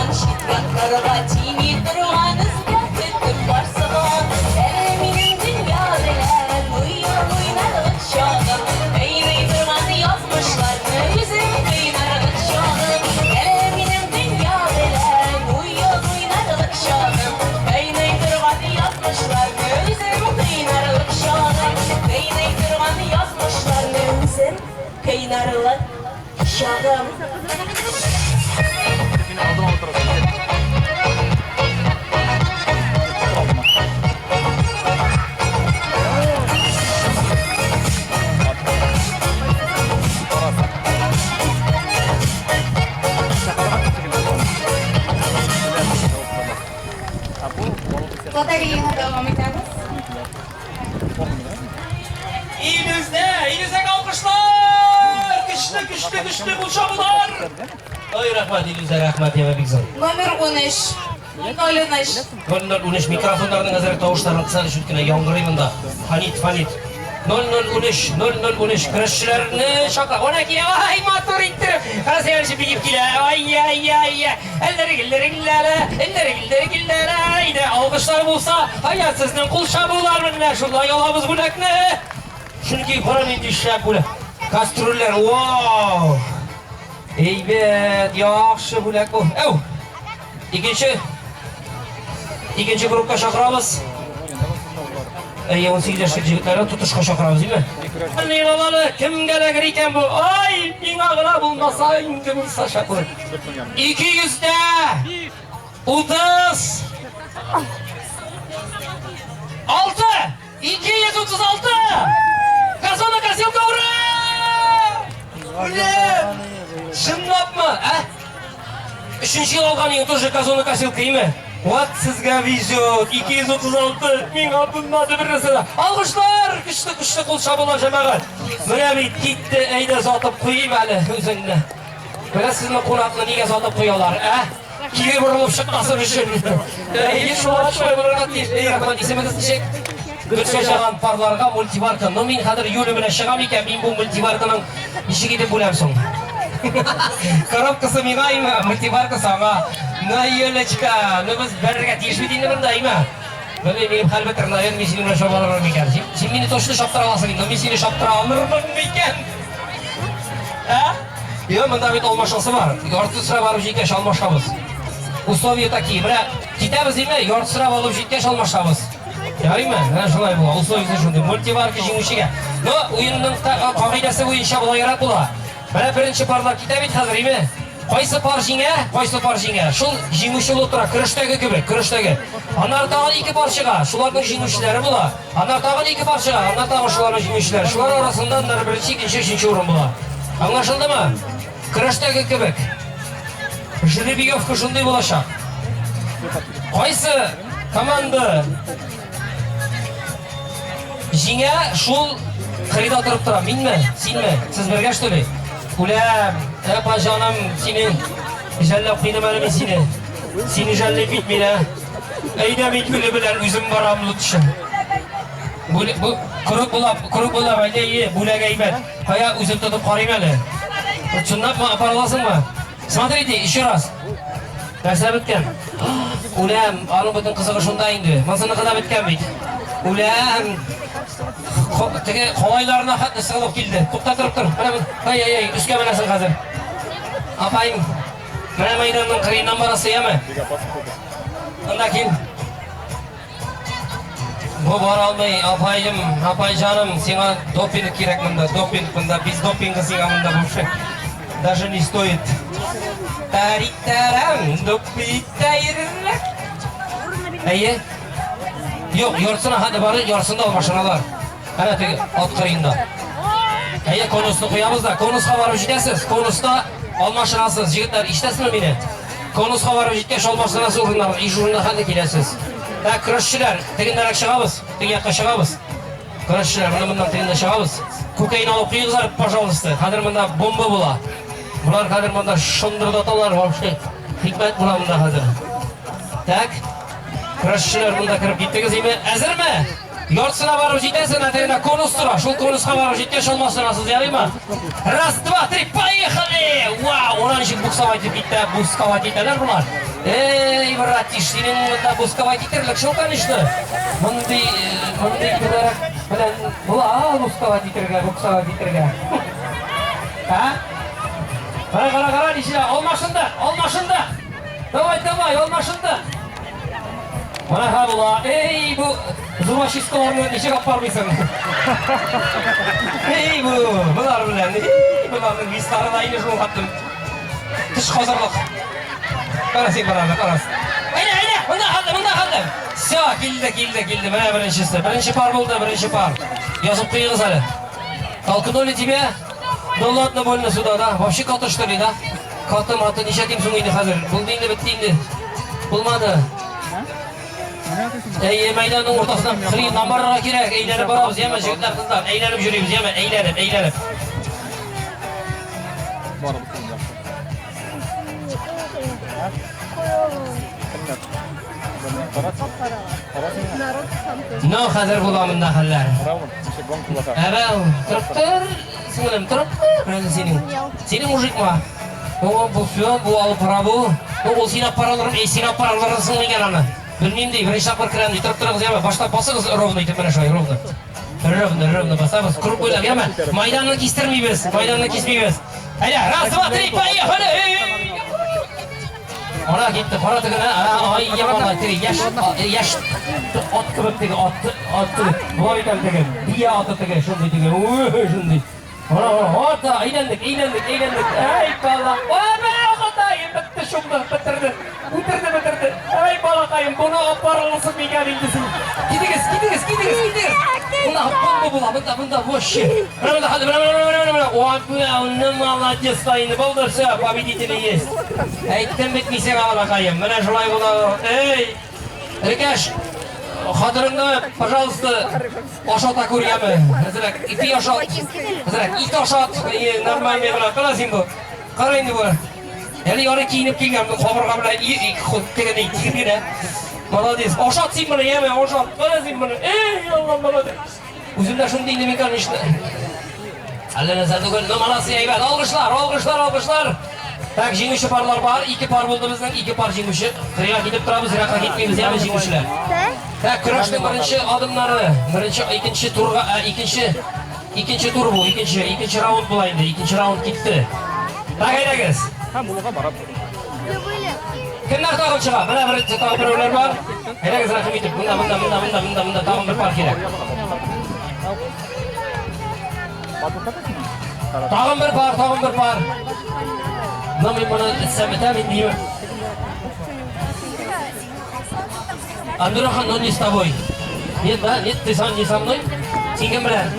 торган, чит ятларга тими торган, эзләп көттем барсыгын. Әле минем дөнья белән уен уйнарлык чагым, Кыйный торган язмышларны үзем кыйнарлык чагым. Әле минем дөнья белән уен уйнарлык чагым, Кыйный торган язмышларны үзем кыйнарлык чагым. Кыйный торган язмышларны үзем кыйнарлык чагым. Лотереяны дәвам итәбез. Илүзә, Илүзәгә алкышлар! Көчле, көчле, көчле кул чабулар! Ой, рәхмәт, Илүзә, рәхмәт, яме бик зур. Номер 13. 013. 0013 микрофоннарның әзрәк тавышларын кысар өчен кенә яңгырый монда. Фонит, фонит. 0013, 0013 көрәшчеләрне чакыра. Ана килә, ай, матур иттереп. Карасай әле биеп килә. Ай, ай, ай, ай. Әлләре-гелләре-гелләре, әлләре-гелләре-гелләре. Әйдә, алкышлар булса, ая, сезнең кул чабулар менә шулай алабыз бүләкне. Чөнки кара нинди шәп бүләк. Кастрюльләр, вау! Әйбәт, яхшы бүләк бу. Әү! Икенче Икенче группа чакырабыз. Әйе, 18 яшьлек җегетләрне тотышка чакырабыз, димме? Ни балалы, кемгә эләгер икән бу? Ай, миңа гына булмаса, инде булса шәп булыр. 200 дә 30 6 236 Газонокосилка, ура! Үлем! Чынлапмы, ә? Өченче ел алган инде тоже газонокосилка, име? Вот сезгә везет! 236 миңа булмады бер нәрсә дә. Алкышлар! Көчле, көчле кул чабулар, җәмәгать. Менә бит китте, әйдә сатып куйыйм әле үзеңне. Беләсезме, кунакны нигә сатып куялар, ә? Кире борылып чыкмасын өчен. Әйе, шулай шулай булырга тиеш. Әй, рәхмәт, исемегез ничек? Гөлчәчәган парларга мультиварка. Ну, мин хәзер Юля белән чыгам икән, мин бу мультиварканың ничек итеп бүләм соң? Коробкасы миңа име, мультиваркасы аңа. Ну, Юлечка, ну без бәрергә тиеш бит инде монда, име? Белмим, минем хәл бетер, наверное, мин синең белән чаба алырмын микән? Син, син мине точно чаптыра аласың инде, но мин сине чаптыра алырмын микән? Ә? Йо, монда бит алмашасы бар. Яртысына барып җиткәч алмашабыз. Условия такие. Менә китәбез димме, яртысына барып җиткәч алмашабыз. Ярыймы? Менә шулай була. Условиясе шундый. Мультиварка җиңүчегә. Но уенның кагыйдәсе буенча болайрак була. Менә беренче парлар китә бит хәзер, име? Кайсы пар җиңә, кайсы пар җиңә. Шул җиңүче булып тора, көрәштәге кебек, көрәштәге. Аннары тагын ике пар чыга, шуларның җиңүчеләре була. Аннары тагын ике пар чыга, аннары тагын шуларның җиңүчеләре. Шулар арасында аннары беренче, икенче, өченче урын була. Аңлашылдымы? Көрәштәге кебек. Жеребьевка шундый булачак. Кайсы команда җиңә, шул кырыйда торып тора. Минме? Синме? Сез бергә что ли? Үләм. Әпа җаным, сине жәлләп куйдым әле мин сине. Сине жәллим бит мин, ә. Әйдә мин үле белән үзем барам лучше. Бу, бу круг була, круг була, әйдә, ие, бүләк әйбәт. Кая үзем тотып карыйм әле. Чынлапмы, апара аласыңмы? Смотрите, еще раз. Нәрсә беткән? Үләм, аның бөтен кызыгы шунда инде. Монсыныкы да беткән бит. Үләм. Теге калайларына хәтле сыгылып килде. Тукта торып тор. Менә ай ай ай, өскә менәсең хәзер. Апаем, менә мәйданның кырыеннан барасы, яме? Анда кил. Бу бара алмый, апаем, апай җаным, сиңа допинг кирәк монда, допинг монда, без допинга сиңа монда вообще даже не стоит. Тарик-тарам, допи-тайрак. Әйе. Юк, яртысына хәтле бары, яртысында алмашыналар. Әнә теге ат кырыенда. Әйе, конусны куябыз да, конуска барып җитәсез, конуста алмашынасыз. Җегетләр, ишетәсезме мине? Конуска барып җиткәч, алмашынасыз урыннарны, иш урынына хәтле киләсез. Так, көрәшчеләр, тегендәрәк чыгабыз, теге якка чыгабыз. Көрәшчеләр, менә моннан тегендә чыгабыз. Күкәйне алып куегыз әле, пожалуйста. Хәзер монда бомба була. Болар хәзер монда шындырдаталар вообще. Хикмәт була монда хәзер. Так. Көрәшчеләр монда кереп киттегез име? Әзерме? Яртысына барып җитәсең, ә тегендә конус тора. Шул конуска барып җиткәч алмаштырасыз, ярыймы? Раз, два, три, поехали! Вау, ура, ничек буксовать итеп китте, буксовать итәләр болар. Эй, братиш, синең монда бусковать итерлек шул, конечно. Мондый, мондый түгәрәк белән була бусковать итергә, буксовать итергә. А? Кара, кара, кара, ничә, алмашынды, алмашынды. Давай, давай, алмашынды. Менә ха була. Эй, бу зубочисткаларны ничек алып бармыйсың? Эй, бу, болар белән, эй, боларның вислары да инде шул хаттым. Теш казырлык. Кара син боларны, кара. Әйдә, әйдә, монда калды, монда калды. Все, килде, килде, килде. Менә беренчесе. Беренче пар булды, беренче пар. Язып куегыз әле. Толкнули тебя? Ну ладно, больно сюда, да? Вообще коты, что ли, да? Коты, маты, ничә дим соң инде хәзер? Булды инде, бетте инде. Булмады. Әйе, мәйданның уртасына хрен барырга кирәк. Әйләнеп барабыз, яме, җегетләр, кызлар. Әйләнеп йөрибез, яме, әйләнеп, әйләнеп. Ну, хәзер була монда хәлләр. Әбәу, торып тор, сеңлем, торып тор. Әле синең. Синең мужикма? О, бу все, бу алып бара бу. Ну, ул син алып бара алыр, эй, син алып бара алырсың микән аны? Белмим ди, беренче тапкыр керәм ди. Торып торыгыз, яме, башлап басыгыз ровно итеп менә шулай, ровно. Ровно, ровно басабыз. Круг буйлап, яме. Майданны кистермибез, майданны кисмибез. Әйдә, раз, два, три, поехали! Ара китте, кара тегене, ай, яман, теге яшь, яшь ат кебек теге ат, ат теге, болай итәм теге, бия аты теге, шундый теге, ой, шундый. Ара, ара, ата, әйләндек, әйләндек, әйләндек. Әй, бала, ой, Ходаем, бетте шунда, бетерде, үтерде, бетерде. Әй, балакаем, моны алып барылсын микән инде син? Китегез, китегез, китегез, китегез. Монда бомба була, монда, монда, вообще. Менә монда, хәзер, менә, менә, менә, менә, менә. Ой, ну, молодец та инде, булды, все, победители есть. Әйттем бит мин сиңа, балакаем, менә шулай була. Эй, Рекәш, хатыныңны, пожалуйста, ашата күр, яме. Әзрәк, ипи ашат. Әзрәк, ит ашат. Әйе, нормальный гына. Кара син бу. Кара инде бу. Әле ярый киенеп килгән, бу кабырга белән тегене генә. Молодец. Ашат син моны, яме, ашат. Кара син моны. Эй, Аллам, молодец. Үзем дә шундый инде мин, конечно. Әллә нәрсә түгел, но молодцы, әйбәт. Алкышлар, алкышлар, алкышлар. Так, җиңүче парлар бар. Ике пар булды безнең, ике пар җиңүче. Кырыйга китеп торабыз, еракка китмибез, яме җиңүчеләр. Так, көрәшнең беренче адымнары, беренче, икенче турга, ә, икенче, икенче тур бу, икенче, икенче раунд була инде, икенче раунд китте. Так, әйдәгез. Кемнәр тагын чыга? Менә беренче тагын берәүләр бар. Әйдәгез, рәхим итеп. Монда, монда, монда, монда, монда, монда тагын бер пар кирәк. Тагын бер пар, тагын бер пар. Ну, мин моны этсәм бетәм инде. Андрюха, ну не с тобой. Нет, да? Нет, ты сам не со мной? Син кем белән?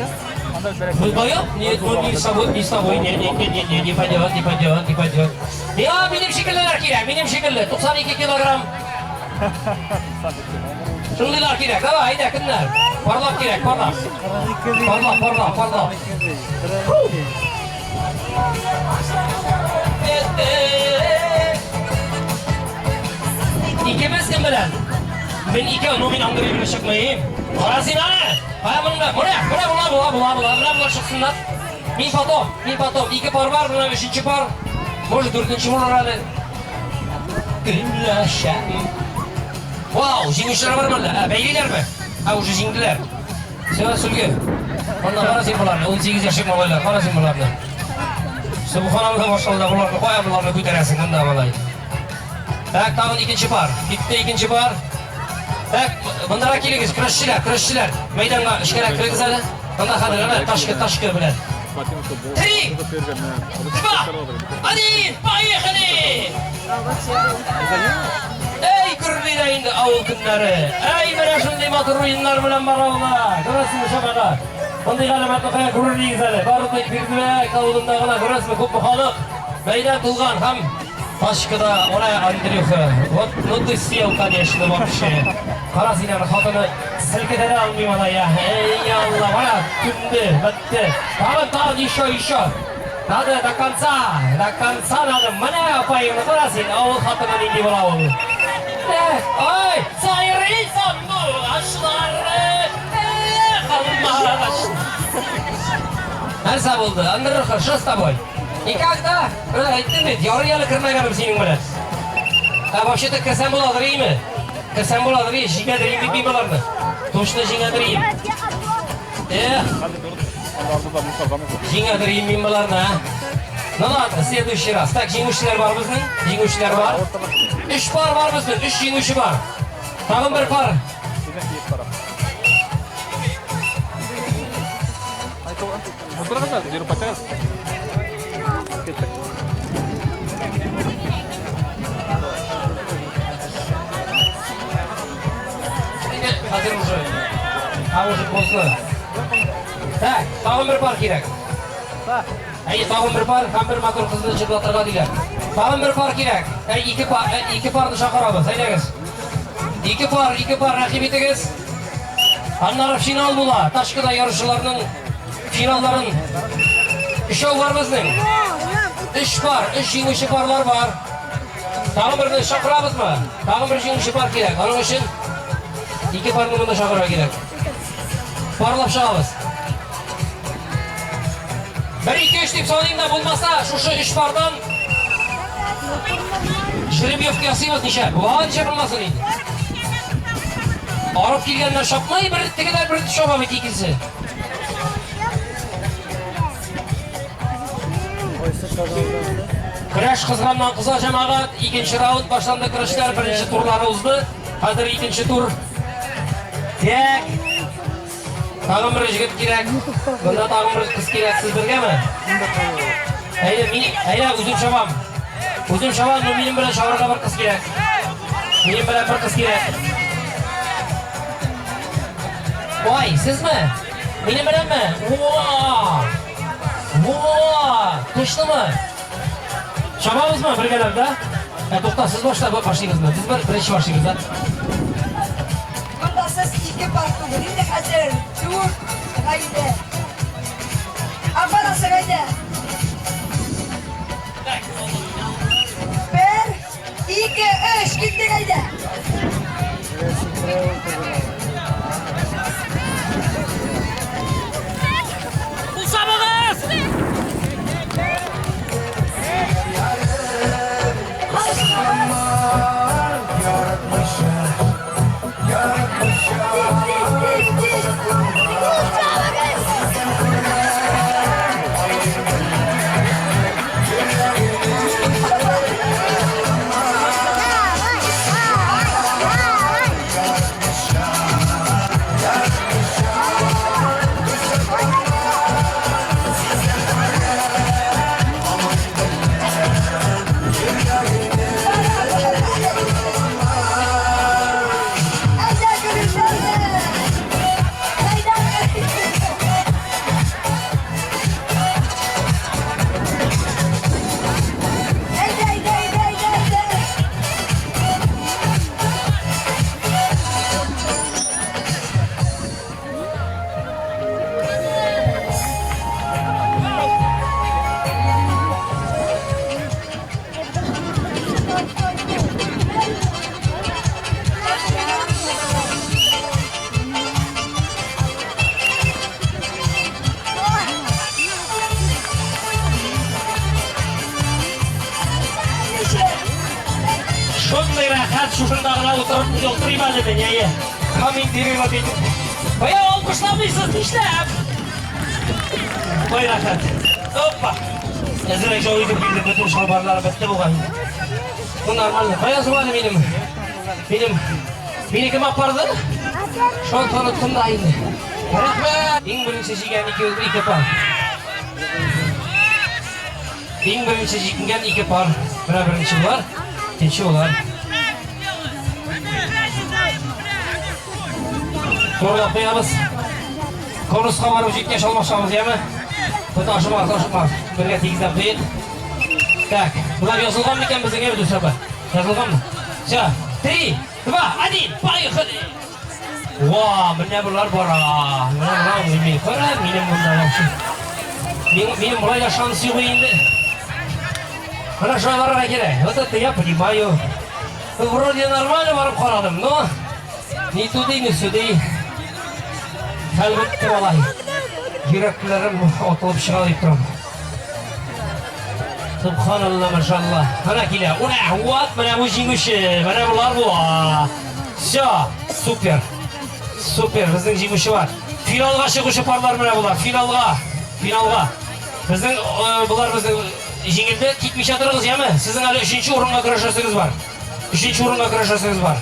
Вы вдвоем? Нет, ну не с тобой, не с тобой. Нет, нет, нет, нет, нет, не пойдет, не пойдет, не пойдет. Я, минем шикеллеләр кирәк, минем шикелле. 92 килограмм. Шундыйлар кирәк. Давай, әйдә, кемнәр? Парлап кирәк, парлап. Парлап, парлап, парлап. Икебез кем белән? Мин икәү, ну мин Андрей белән чыкмыйм. Кара син аны! Кая монда? Менә, менә була, була, була, була. Менә болар чыксыннар. Мин потом, мин потом. Ике пар бар, менә өченче пар. Может, дүртенче булыр әле. Көнләшәм. Вау, җиңүчеләр бармы әллә? Ә, бәйлиләрме? Ә, уже җиңделәр. Все, сөлге. Монда кара син боларны, 18 яшьлек малайлар, кара син боларны. Субханалла, машалла, боларны кая боларны күтәрәсең монда малай. Так, тагын икенче пар. Китте икенче пар. Так, мондарак килегез, көрәшчеләр, көрәшчеләр. Мәйданга эчкәрәк керегез әле. Монда хәзер әмә ташкы, ташкы белән. Три, два, один, поехали! Әй, күрми дә инде авыл көннәре. Әй, менә шундый матур уеннар белән бара алар. Күрәсезме, җәмәгать? Мондый галәмәтне кая күрер дигез әле. Бары тик Бирдебәк авылында гына күрәсезме, күпме халык мәйдан тулган һәм тачкада, менә Андрюха. Вот, ну ты сел, конечно, вообще. Кара син аны, хатыны селкетә дә алмый малай, я. Эй, Алла, менә түнде, бетте. Тагын, тагын, еще, еще. Надо до конца, до конца надо. Менә апаеңны кара син, авыл хатыны нинди була ул. Ай, сайрый сандугачлары, эх, алмагач. Нәрсә булды? Андрюха, что с тобой? Никогда? Менә әйттем бит, ярый әле кермәгәнем синең белән. Ә вообще-то керсәм буладыр име? Керсәм буладыр и, җиңәдер им бит мин боларны. Точно җиңәдер им. Эх. Җиңәдер им мин боларны, а? Ну ладно, следующий раз. Так, җиңүчеләр бар безнең. Җиңүчеләр бар. Өч пар бар безнең, өч җиңүче бар. Тагын бер пар. Хәзер уже. А уже поздно. Так, тагын бер пар кирәк. Әйе, тагын бер пар һәм бер матур кызны җырлатырга диләр. Тагын бер пар кирәк. Әй, ике пар, ике парны чакырабыз. Әйдәгез. Ике пар, ике пар рәхим итегез. Аннары финал була. Ташкада ярышчыларның финалларын өчәү бар безнең. Өч пар, өч җиңүче парлар бар. Тагын берне чакырабызмы? Тагын бер җиңүче пар кирәк. Аның өчен ике парны монда чакырырга кирәк. Парлап чыгабыз. Бер, ике, өч дип саныйм да, булмаса, шушы өч пардан жеребьевка ясыйбыз ничә? Була ничә булмасын инде. Арып килгәннәр чапмый, бер тегеләр бер чаба бит икесе. Көрәш кызганнан кыза җәмәгать. Икенче раунд башланды көрәшләр. Беренче турлары узды. Хәзер икенче тур. Так. Тагын бер җегет кирәк. Монда тагын бер кыз кирәк. Сез бергәме? Әйдә, мин, әйдә, үзем чабам. Үзем чабам, но минем белән чабарга бер кыз кирәк. Минем белән бер кыз кирәк. Ой, сезме? Минем беләнме? Уа! Уа! Точномы? Чабабызмы бергәләп, да? Ә тукта, сез башта башлыйбызмы? Без бер беренче башлыйбыз, да? Монда сез ике пар түгел, инде хәзер дүрт гаилә. Апарасы гаилә. Бер, ике, өч, киттек әйдә. Кул чабыгыз! Тиз, тиз, тиз, тиз. Кул чабыгыз! Әйдә, күрешәбез! Әйдә, әйдә, әйдә, әйдә, әйдә, әйдә. Шундый рәхәт шушында гына утырып ялтырыйм әле мин, әйе. Комментировать итеп. Бая алкышламыйсыз, нишләп? Ой, рәхәт. Опа. Әзерәк жау итеп килдем, бөтен чалбарлар бетте бугай. Бу нормально. Кая соң әле минем? Минем Мине кем апарды? Шон таныттым да инде. Рәхмәт. Иң беренче җигән ике ике пар. Иң беренче җикенгән ике пар. Менә беренче булар, икенче булар. Турылап куябыз. Конуска барып җиткәч алмашабыз, яме? Бу ашыма, ашыма. Бергә тигезләп куйыйк. Так, болар язылган микән безнең әйбер дусапа? Язылганмы? Все, три, два, один, поехали! Ва, менә болар бара. Менә болар уйный. Кара, минем монда вообще. Минем болай да шанс юк инде. Менә шулай барырга кирәк. Вот это я понимаю. Вроде нормально барып карадым, но ни туды, ни сюды. Хәл бетте алай. Йөрәкләрем атылып чыга дип торам. Субханалла, машалла. Менә килә. Ура, вот, менә бу җиңүче. Менә болар бу. Все, супер. Супер, безнең җиңүче бар. Финалга чыгучы парлар менә болар. Финалга. Финалга. Безнең э, болар безнең җиңелде. Китмичә торыгыз, яме. Сезнең әле өченче урынга көрәшәсегез бар. Өченче урынга көрәшәсегез бар.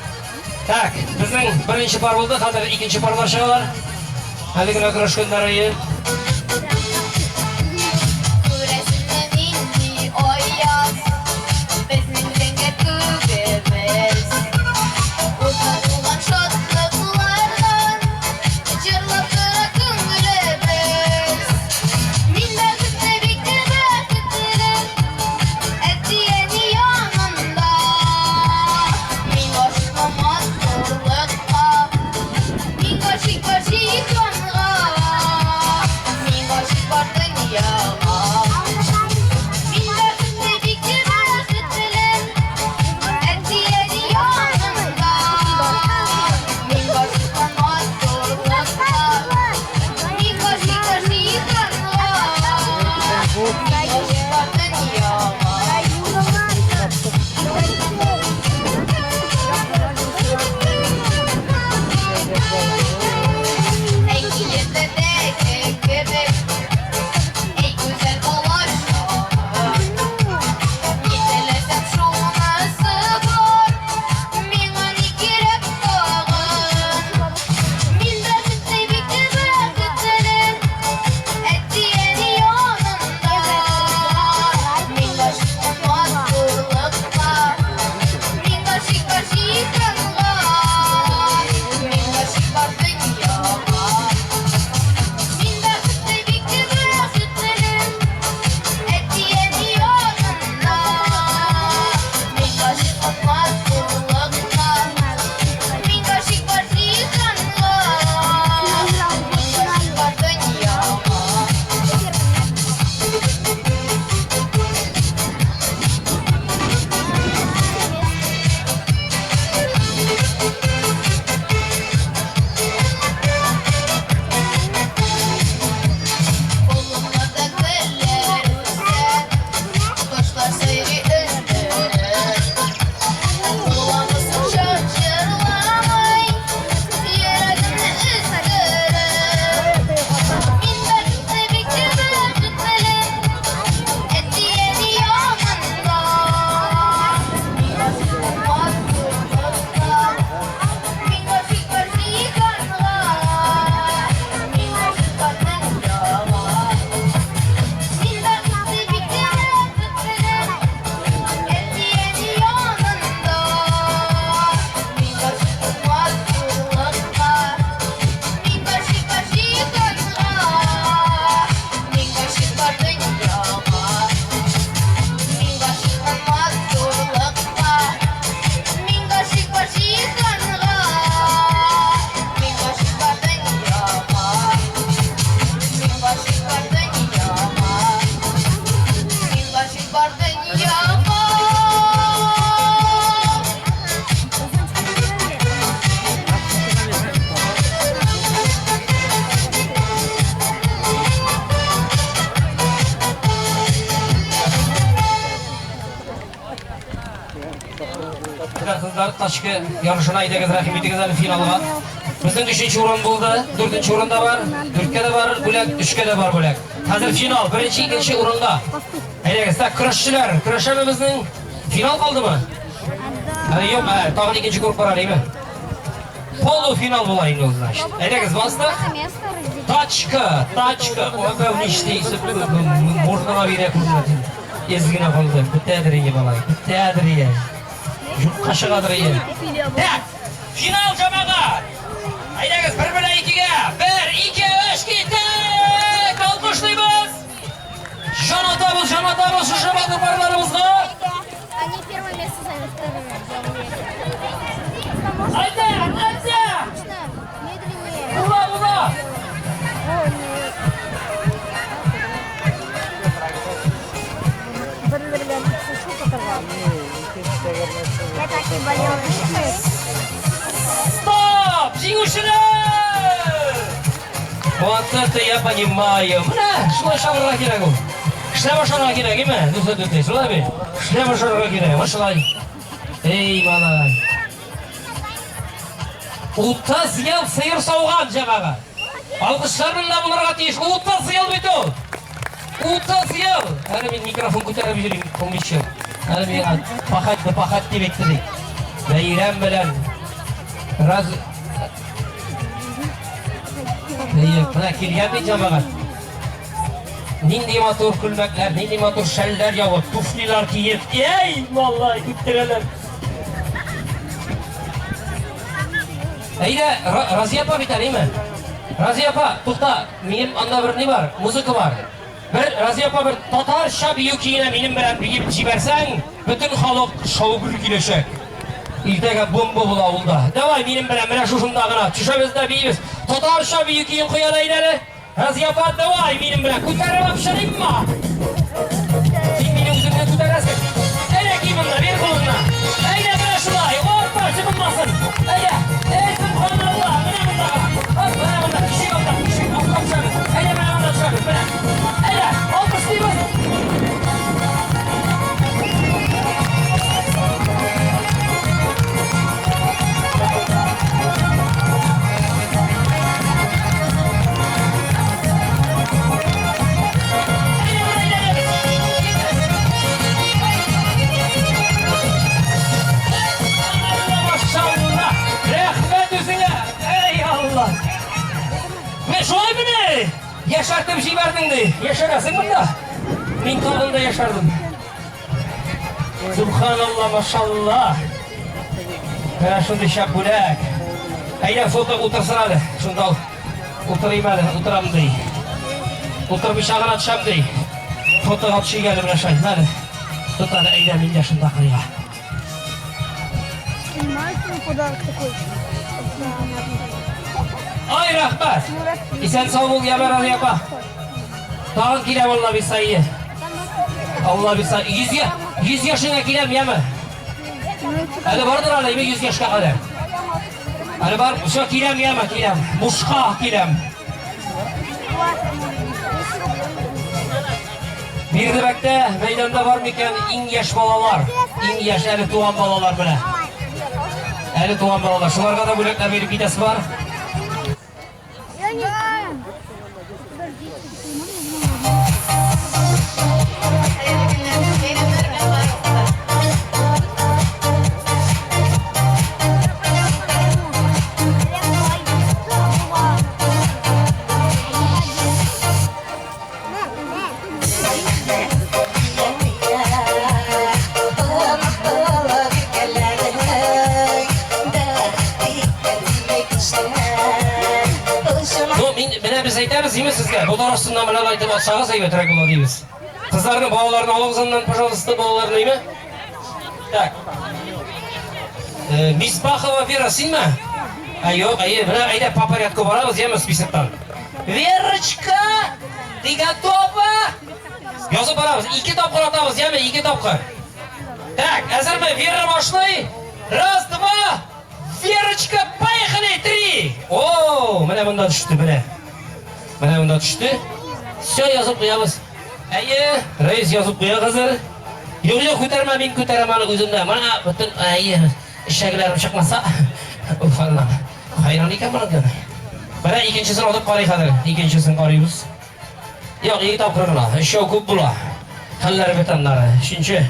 Так, безнең беренче пар булды, хәзер икенче парлар чыгалар. Әле генә көрәшкәннәр әйе. Күрәсеңме нинди аяз, безнең зәңгәр күгебез. Утка тулган шатлыклардан җырлап тора күңелебез. Мин бәхетле, бик тә бәхетле, әти-әни янында. Мин гашыйкмын матурлыкка, мин гашыйк бар җиһанга, мин гашыйк бар дөньяга. Мин бәхетле, бик тә бәхетле, әти-әни янында. Мин гашыйкмын матурлыкка, мин гашыйк бар җиһанга, мин гашыйк бар дөньяга. Әкиятләрдәге кебек, әй гүзәл балачагым. Ни теләсәм шунысы бар, миңа ни кирәк тагын? Мин бәхетле, бик тә бәхетле, әти-әни янында. Мин гашыйкмын матурлыкка, мин гашыйк бар җиһанга, мин гашыйк бар дөньяга. Мин бәхетле, бик тә бәхетле, әти-әни янында. Мин гашыйкмын матурлыкка, мин гашыйк бар җиһанга, мин гашыйк бар дөньяга. Болыннарда гөлләр үсә, кошлар сайрый өздереп. Буламы соң җыр җырламый, йөрәгемне өздереп? Мин бәхетле, бик тә бәхетле, әти-әни янында. Мин гашыйкмын матурлыкка, мин гашыйк бар җиһанга, мин гашыйк бар дөньяга. Мин бәхетле, бик тә бәхетле, әти-әни янында. Мин гашыйкмын матурлыкка, мин гашыйк бар җиһанга, мин гашыйк бар дөньяга. Мин гашыйкмын матурлыкка, мин гашыйк бар җиһанга, мин гашыйк бар дөньяга. Мин гашыйк бар дөньяга. Мин гашыйк бар дөньяга. Кызлар тачка ярышына әйдәгез, рәхим итегез әле финалга. Безнең өченче урын булды, дүртенче урын да бар, дүрткә дә бар бүләк, өчкә дә бар бүләк. Хәзер финал, беренче, икенче урынга. Әйдәгез, так, көрәшчеләр, көрәшәме безнең? Финал калдымы? Әле юк, ә, тагын икенче круг бар әле, Полуфинал була инде ул, значит. Әйдәгез, бастык. Тачка, тачка. Ой, нишлисез? Мурныңа бирә күрмә. Эз генә калды. Бетәдер ие, малай. Бетәдер ие. Юкка чыгадыр ие. Так, финал, җәмәгать. Әйдәгез, бер белән икегә. Бер, ике, өч, киттек! Алкышлыйбыз. Җан атабыз, җан атабыз шушы батыр парларыбызга. Они первое место заняли, второе. Әйдә, әйдә! Медленнее. Ура, ура! О, нет. Бер белән Я так и болела. Стоп! Җиңүчеләр! Вот это я понимаю. Менә шулай чабырга кирәк ул. Эшләп ашарга кирәк, име? Дуслар, түтәй, шулай бит? Эшләп ашарга кирәк, менә шулай. Эй, малай. 30 ел сыер сауган, җәмәгать. Алкышлар белән булырга тиеш. 30 ел бит ул. 30 ел. Әле мин микрофон күтәреп йөрим, 15 ел. Әле миңа пахать да пахать дип әйтте ди. Бәйрәм белән. Раз Әйе, менә килгән бит җәмәгать. Нинди матур күлмәкләр, нинди матур шәлләр ябып, туфлилар киеп, әй, малай, үттерәләр. Әйдә, Разия апа бит әле, әйме? Разия апа, тукта, минем анда бер ни бар, музыка бар. Бер Разия апа бер татарча бию көенә минем белән биеп җибәрсәң, бөтен халык шау-гөр киләчәк. Иртәгә бомба була авылда. Давай минем белән менә шушында гына төшәбез дә биибез. Татарча бию көен куя да әле. Разия апа, давай минем белән күтәреп алып чыгыйммы? Син мине үзеңне күтәрәсең. Әйдә ки монда, бир кулыңны. Әйдә менә шулай, опа, чыгынмасын. Әйдә, әй, субханалла, менә монда. Оп, менә монда, ишек алда, ишек алда төшәбез. Әйдә менә монда төшәбез, менә. Әйдә, алкышлыйбыз. Машалла! Рәхмәт үзеңә! Эй, Алла! Мен шулай мени? Яшәртеп җибәрдең ди. Яшәрәсең монда. Мин тагын да яшәрдем. Субханалла, машалла. Менә шундый шәп бүләк. Әйдә, фото утырсын әле. Шунда утырыйм әле, утырам ди. Утырмыйча гына төшәм ди. Фотога төшик әле менә шулай. Әле. Тот әле, әйдә, мин дә шунда кырыйга. Подарок такой. Ай, рәхмәт. Исән сау бул, Ямар Али апа. Тагын киләм, Алла бирса, ие. Алла бирса, 100 100 яшеңә киләм, яме. Әле бардыр әле, 100 яшькә кадәр. Әле бар, все, киләм, яме, киләм. Бушка киләм. Бирдебәктә мәйданда бар микән иң яшь балалар? Иң яшь әле туган балалар менә. Әле туган балалар. Шуларга да бүләкләр биреп китәсе бар. Хәерле көннәр, бәйрәмнәр белән барыгызны да. Ну, мин менә без әйтәбез, димме сезгә, болар астыннан менә әйтеп алсагыз әйбәтрәк була дибез. Кызларны, балаларны алыгыз аннан, пожалуйста, балаларны, име? Так. Мисбахова Вера, синме? Ә, юк, әйе, менә әйдә по порядку барабыз, яме списоктан. Верочка, ты готова? Язып барабыз, ике тапкыр атабыз, яме, ике тапкыр. Так, әзерме? Вера башлый. Раз, два. Верочка, поехали! Три! О, менә монда төште, менә. Менә монда төште. Все, язып куябыз. Әйе, рәис язып куя хәзер. Юк, юк, күтәрмә, мин күтәрәм аны үземдә. Менә бөтен, әйе, эчәгеләрем чыкмаса. Уф, Алла. Хайран икән моның. Менә икенчесен алып карый хәзер. Икенчесен карыйбыз. Юк, ике тапкыр гына. Өчәү күп була. Хәлләре бит аннары. Өченче.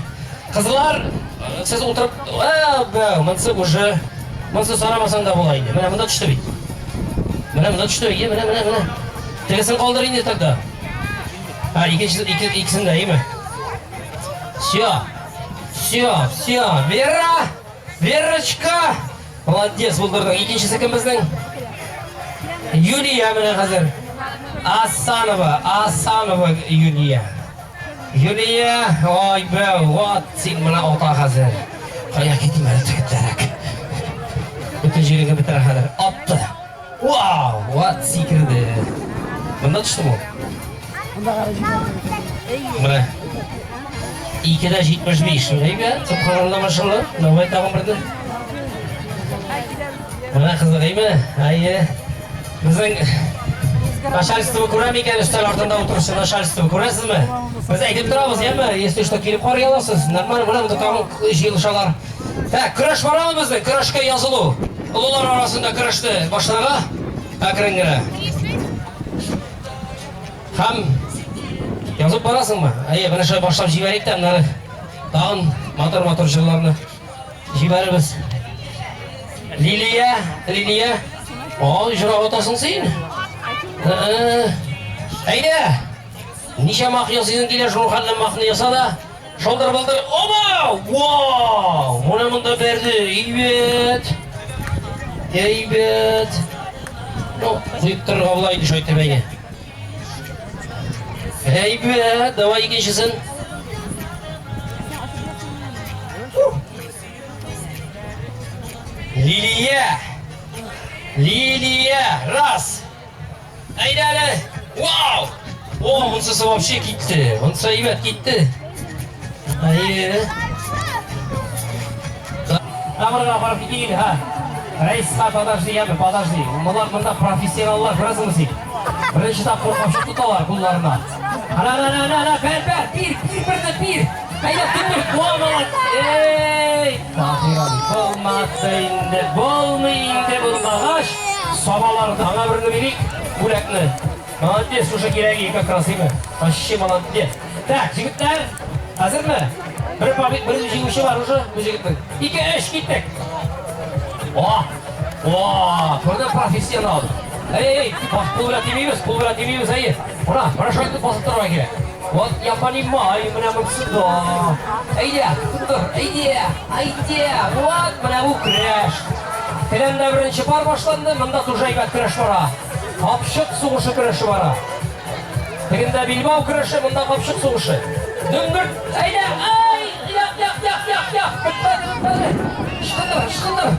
Кызлар, сез утырып, ә, бә, монсы уже, монсы сорамасаң да була инде. Менә монда төште бит. Менә монда төште. Е, менә, менә, менә. Тегесен калдыр инде тогда. А, икенче, ике, икесен дә, име? Все. Все, все. Вера! Верочка! Молодец, булдырдың. Икенчесе кем безнең? Юлия менә хәзер. Асанова, Асанова Юлия. Юлия, ой, бә, вот син менә ата хәзер. Кая китим әле тегетләрәк. Бөтен җиреңне бетерә хәзер. Атты. Вау, вот сикерде. Монда төште бу. Менә. 2,75. Әйбәт, субханалла, машалла. Давай тагын берне. Менә кызык, әйме? Әйе. Безнең Начальство күрә микән өстәл артында утыручы начальство күрәсезме? Без әйтеп торабыз, яме, если что, килеп карый аласыз. Нормально, менә монда тагын җыелышалар. Так, көрәш барамы безнең? Көрәшкә язылу. Олылар арасында көрәшне башларга әкрен генә. Һәм язып барасыңмы? Әйе, менә шулай башлап җибәрик тә, аннары тагын матур-матур җырларны җибәрербез. Лилия, Лилия. Ай, җырап атасың син. Әйдә. Ничә мах ясыйсың килә, шул хәтле махны яса да. Шалдыр балдыр. Оба! Вау! Менә монда бәрде. Әйбәт. Әйбәт. Ну, куеп торырга була инде шулай итеп әйе. Әйбәт, давай икенчесен. Лилия! Лилия! Раз! Әйдә әле! Вау! О, монсысы вообще китте. Монсы әйбәт китте. Әйе. Камерага карап китик инде, ха. Рәиска, подожди, яме, подожди. Болар монда профессионаллар, күрәсеңме син? Беренче тапкыр капчык тоталар кулларына. Ана, ана, ана, ана, бер, бер, бир, бир, берне, бир. Әйдә, тимер, куа, молодец. Эй, Таһир абый, булмады инде, булмый инде булмагач, сабаларды аңа берне бирик, бүләкне. Молодец, шушы кирәк как раз име. Вообще молодец. Так, җегетләр, әзерме? Бер побед, бер җиңүче бар уже бу җегетнең. Ике, өч, киттек. О! О, күрдең профессионал. Эй, эй, баш кул белән тимибез, кул белән тимибез, әйе. Менә, менә шулай итеп басып торырга кирәк. Вот я понимаю, менә монысы да. Әйдә, тотыр, әйдә, әйдә. Вот менә бу көрәш. Келәмдә беренче пар башланды, монда тоже әйбәт көрәш бара. Капчык сугышы көрәше бара. Тегендә билбау көрәше, монда капчык сугышы. Дөңгер, әйдә, ай, як, як, як, як, як. Бетмәде, бетмәде. Ычкындыр, ычкындыр.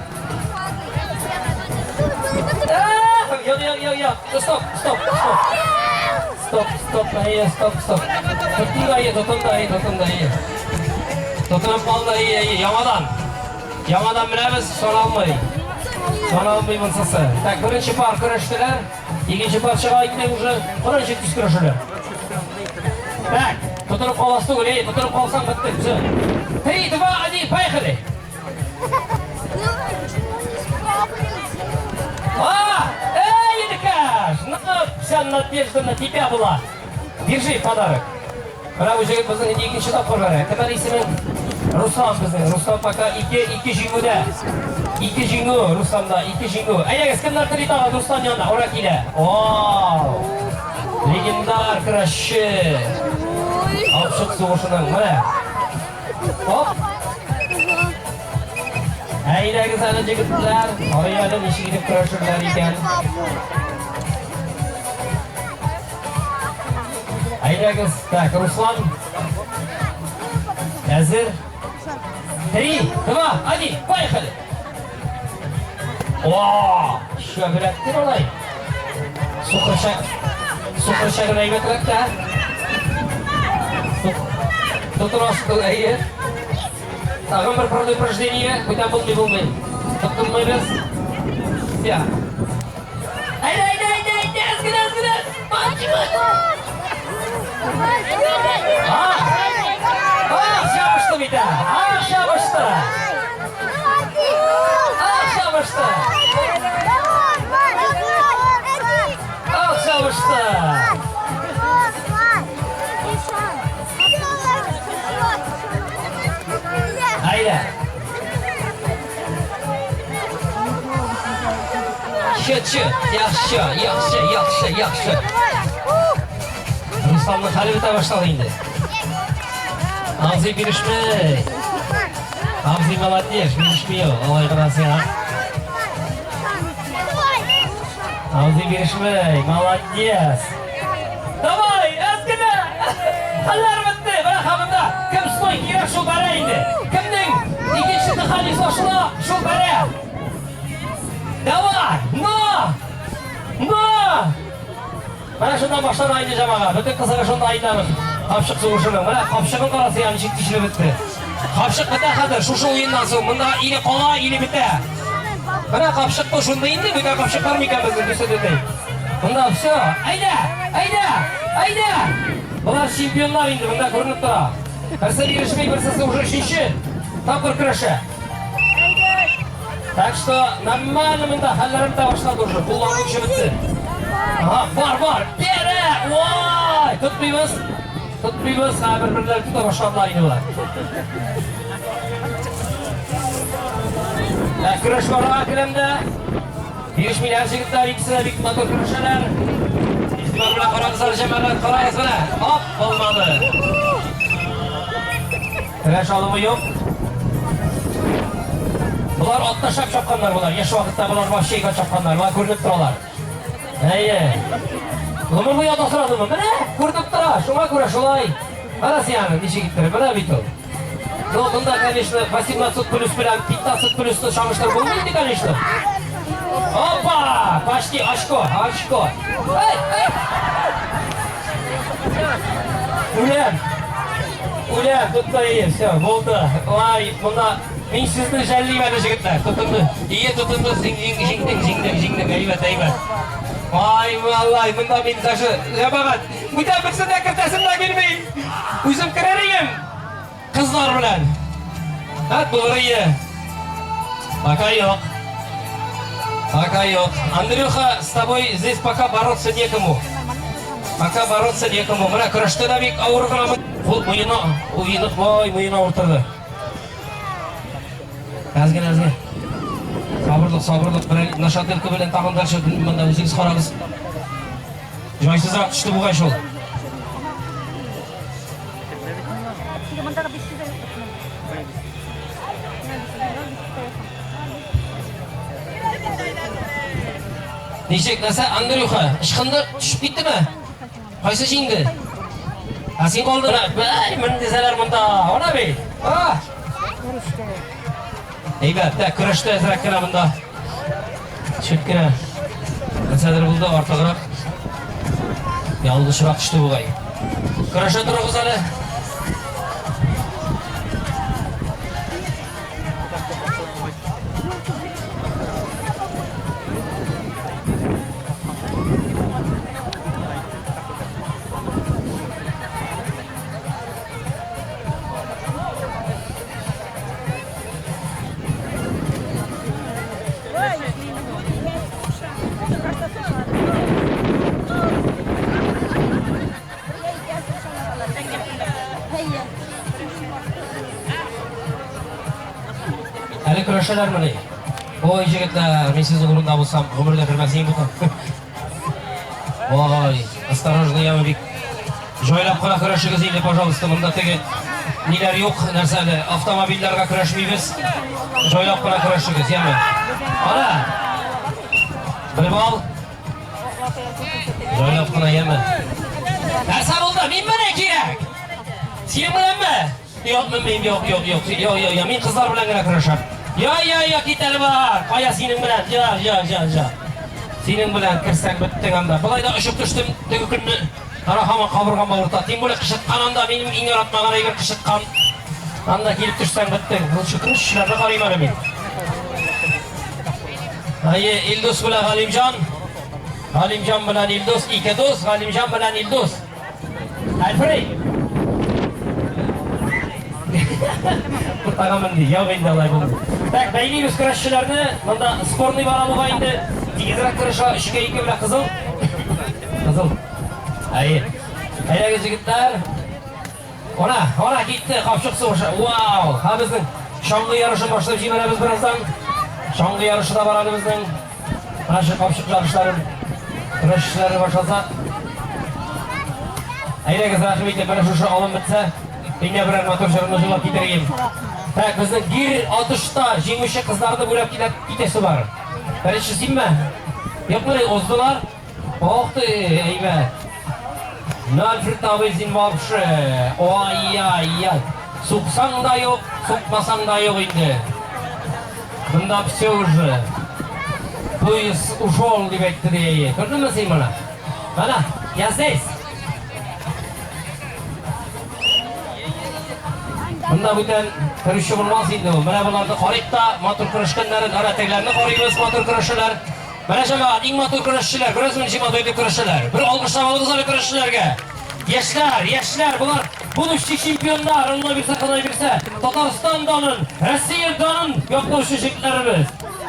Юк, юк, юк, юк. Стоп, стоп, стоп. Стоп, стоп, әйе, стоп, стоп. Тотынды, әйе, тотынды, әйе, тотынды, әйе. Тотынып калды, әйе, әйе, яңадан. Яңадан менәбез, саналмый. Саналмый монсысы. Так, беренче пар көрәштеләр. Икенче пар чыга инде уже. Кара ничек тиз көрәшәләр. Так, тотынып каласы түгел, әйе, тотынып калсаң бетте, все. Три, два, один, поехали! А! Эй, Илькаш! Ну, вся надежда на тебя была. Держи подарок. Менә бу җегет безнең инде икенче тапкыр бара. Кем әле исеме? Руслан безнең. Руслан пока ике, ике җиңүдә. Ике җиңү Русланда, ике җиңү. Әйдәгез, кемнәр тели тагын Руслан янына? Ура килә. Вау! Легендар көрәшче. Капчык сугышының. Менә. Оп! Әйдәгез әле, җегетләр. Ай, әле ничек итеп көрәшерләр икән. Әйдәгез. Так, Руслан. Әзер. Три, два, один, поехали! О, шәбрәктер алай. Сукырча, сукырча гына әйбәтрәк тә. Тотынасыз, әйе. Тагын бер предупреждение, бүтән булмый булмый. Тотынмыйбыз. Все. Әйдә, әйдә, әйдә, әйдә, әз генә, әз генә. А! А, чабышты бит ә. А, чабышты. А, чабышты. А, чабышты. Әйдә. Чы, чы, яхшы, яхшы, яхшы, яхшы. Русланның хәле бетә башлады инде. Абзый бирешми. Абзый молодец, бирешми ул. Алай гына сиңа. Абзый бирешми, молодец. Давай, әз генә. Хәлләр бетте. Менә хабында кем стой кирәк шул бәрә инде. Кемнең икенче дыхание ачыла, шул бәрә. Давай, на! На! Менә шуннан башлана инде җәмәгать. Бөтен кызыгы шунда әйтәбез. Капчык сугышының. Менә капчыгын карасы я ничек тишелеп бетте. Капчык бетә хәзер шушы уеннан соң. Монда или кала, или бетә. Менә капчык бу шундый инде, бүтән капчык бар микән безнең күрсәтәй. Монда все. Әйдә! Әйдә! Әйдә! Болар чемпионнар инде, монда күренеп тора. Берсе бирешми, берсесе уже өченче тапкыр көрәшә. Так что нормально монда хәлләрем дә башлады уже, кулларым көче бетте. Ага, бар, бар, пере! Ой, тотмыйбыз. Тотмыйбыз, ха, бер-берләре тота башладылар инде болар. Ә, көрәш бара келәмдә. Бирешмиләр җегетләр, икесе дә бик матур көрәшәләр. Игътибар белән карагыз әле, җәмәгать, карагыз менә. Оп, булмады. Көрәш алымы юк. Болар атта шәп чапканнар болар. Яшь вакытта болар вообще әйбәт чапканнар. Болар күренеп торалар. Әйе. Гомер буе ат асрадымы? Менә, күренеп тора. Шуңа күрә шулай. Кара син аны, ничек иттереп. Менә бит ул. Ну, монда, конечно, 18 плюс белән 15 плюсны чагыштырып булмый инде, конечно. Опа! Почти очко, очко. Эй, эй! Үләм. Үләм, тотты, ие, все, булды. Ай, монда мин сезне жәллим әле, җегетләр. Тотынды. Ие, тотынды, син җиңдең, җиңдең, җиңдең, әйбәт, әйбәт. Ай, малай, монда мин даже, җәмәгать, бүтән берсен дә кертәсем дә килми. Үзем керер идем. Кызлар белән. Әт булыр ие. Пока юк. Пока юк. Андрюха, с тобой здесь пока бороться некому. Пока бороться некому. Менә көрәштә дә бик авыр гына. Кул муена, уены, ой, муена авырттырды. Әзгенә, әзгенә. Сабырлык, сабырлык. Берәр нашатырка белән тагын дальше монда үзегез карагыз. Җайсызрак төште бугай шул. Ничек, нәрсә, Андрюха, ычкынды, төшеп киттеме? Кайсы җиңде? Ә син калдың. Бәй, мендезәләр монда. Ана бит. А! Әйбәт, тә, көрәштә әзрәк кенә монда. Чүт кенә. Нәрсәдер булды, артыграк. Ялгышрак төште бугай. Көрәшә торыгыз әле. Әле көрәшәләрмени? Ой, җегетләр, мин сезнең урында булсам, гомердә кермәс идем бу. Ой, осторожно, яме бик. Җайлап кына көрәшегез инде, пожалуйста, монда теге ниләр юк, нәрсә әле, автомобильләргә көрәшмибез. Җайлап кына көрәшегез, яме. Ана! Белеп ал. Җайлап кына, яме. Нәрсә булды? Мин менә кирәк. Синең беләнме? Юк, менмим, юк, юк, юк, юк, юк, юк, мин кызлар белән генә көрәшәм. Я, я, я, кит әле бар. Кая синең белән? Я, я, я, я. Синең белән керсәң беттең анда. Болай да очып төштем теге көнне. Кара һаман кабыргам авырта. Тем более кычыткан анда минем иң яратмаган әйбер кычыткан. Анда килеп төшсәң беттең. Лучше көрәшчеләрне карыйм әле мин. Әйе, Илдус белән Галимҗан. Галимҗан белән Илдус, ике дус, Галимҗан белән Илдус. Альфред! Куртагамын ди, юк инде алай булмый. Так, бәйлибез көрәшчеләрне. Монда спорный бара бугай инде. Тигезрәк көрәшә, 3-кә 2 белән кызыл. Кызыл. Әйе. Әйдәгез, егетләр. Ана, ана китте, капчык сугышы. Вау! Һа безнең чаңгы ярышын башлап җибәрәбез бераздан. Чаңгы ярышы да бар әле безнең. Менә шу капчык ярышларын, көрәшчеләрне башласак. Әйдәгез, рәхим итеп, менә шушы алым бетсә, мин дә берәр матур җырны җырлап китерәем. Так, безнең гир атышта җиңүче кызларны бүләк китәсе бар. Беренче синме? Юкмыни, уздылар? Ох ты, әйбәт. Ну, Альфред абый, син вообще. Ай-яй-яй. Суксаң да юк, сукмасаң да юк инде. Монда все уже. Поезд ушел, дип әйтте ди. Күрдеңме син моны? Менә, я здесь. Монда бүтән керүче булмас инде ул. Менә боларны карыйк та, матур көрәшкәннәрен, ара тегеләрне карыйбыз, матур көрәшәләр. Менә җәмәгать, иң матур көрәшчеләр, күрәсезме ничек матур итеп көрәшәләр. Бер алкышлап алыгыз әле көрәшчеләргә. Яшьләр, яшьләр, болар будущий чемпионнар, Алла бирсә, Ходай бирсә, Татарстан данын, Россия данын яклаучы җегетләребез.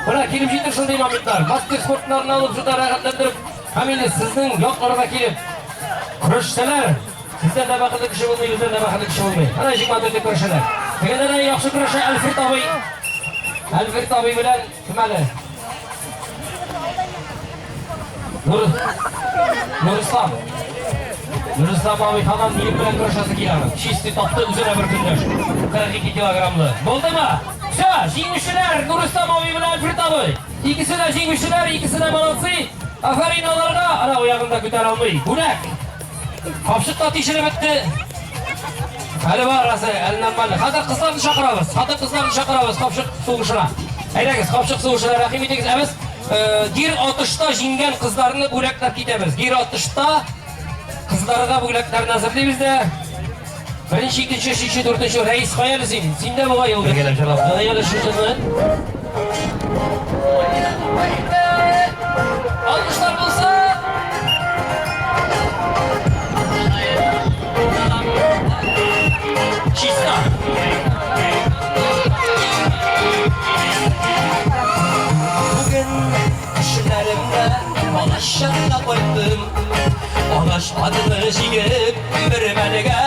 Менә килеп җитте шундый моментлар. Мастер спортларны алып, шунда рәхәтләндереп, һәм инде сезнең якларга килеп көрәшсәләр, сездән дә бәхетле кеше булмый, бездән дә бәхетле кеше булмый. Менә ничек матур итеп көрәшәләр. Тегендә дә яхшы көрәшә Альфред абый. Альфред абый белән кем әле? Нур Нурислам. Нурислам абый һаман минем белән көрәшәсе килә аның. Чистый тапты үзенә бер көндәш. 42 килограммлы. Булдымы? Все, җиңүчеләр Нурислам абый белән Альфред абый. Икесе дә җиңүчеләр, икесе дә молодцы. Афәрин аларга. Ана аягын да күтәрә алмый. Бүләк. Капчык та тишелеп бетте. Әле бар, расы, әле нормально. Хәзер кызларны чакырабыз. Хатын-кызларны чакырабыз капчык сугышына. Әйдәгез, капчык сугышына рәхим итегез. Ә без э, гир атышта җиңгән кызларны бүләкләп китәбез. Гир атышта кызларга бүләкләрне әзерлибез дә. Беренче, икенче, өченче, дүртенче. Рәис, кая әле син? Син дә бугай ул. Бергәләп җырлап. Кая әле шул җырны? Алкышлар булсын! Чиста. Бүген кешеләремдә балачакка кайттым. Агач атны җигеп бер мәлгә.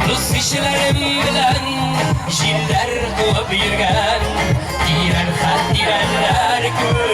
Дус кешеләрем белән җилләр куып йөргән тирән хатирәләр күп.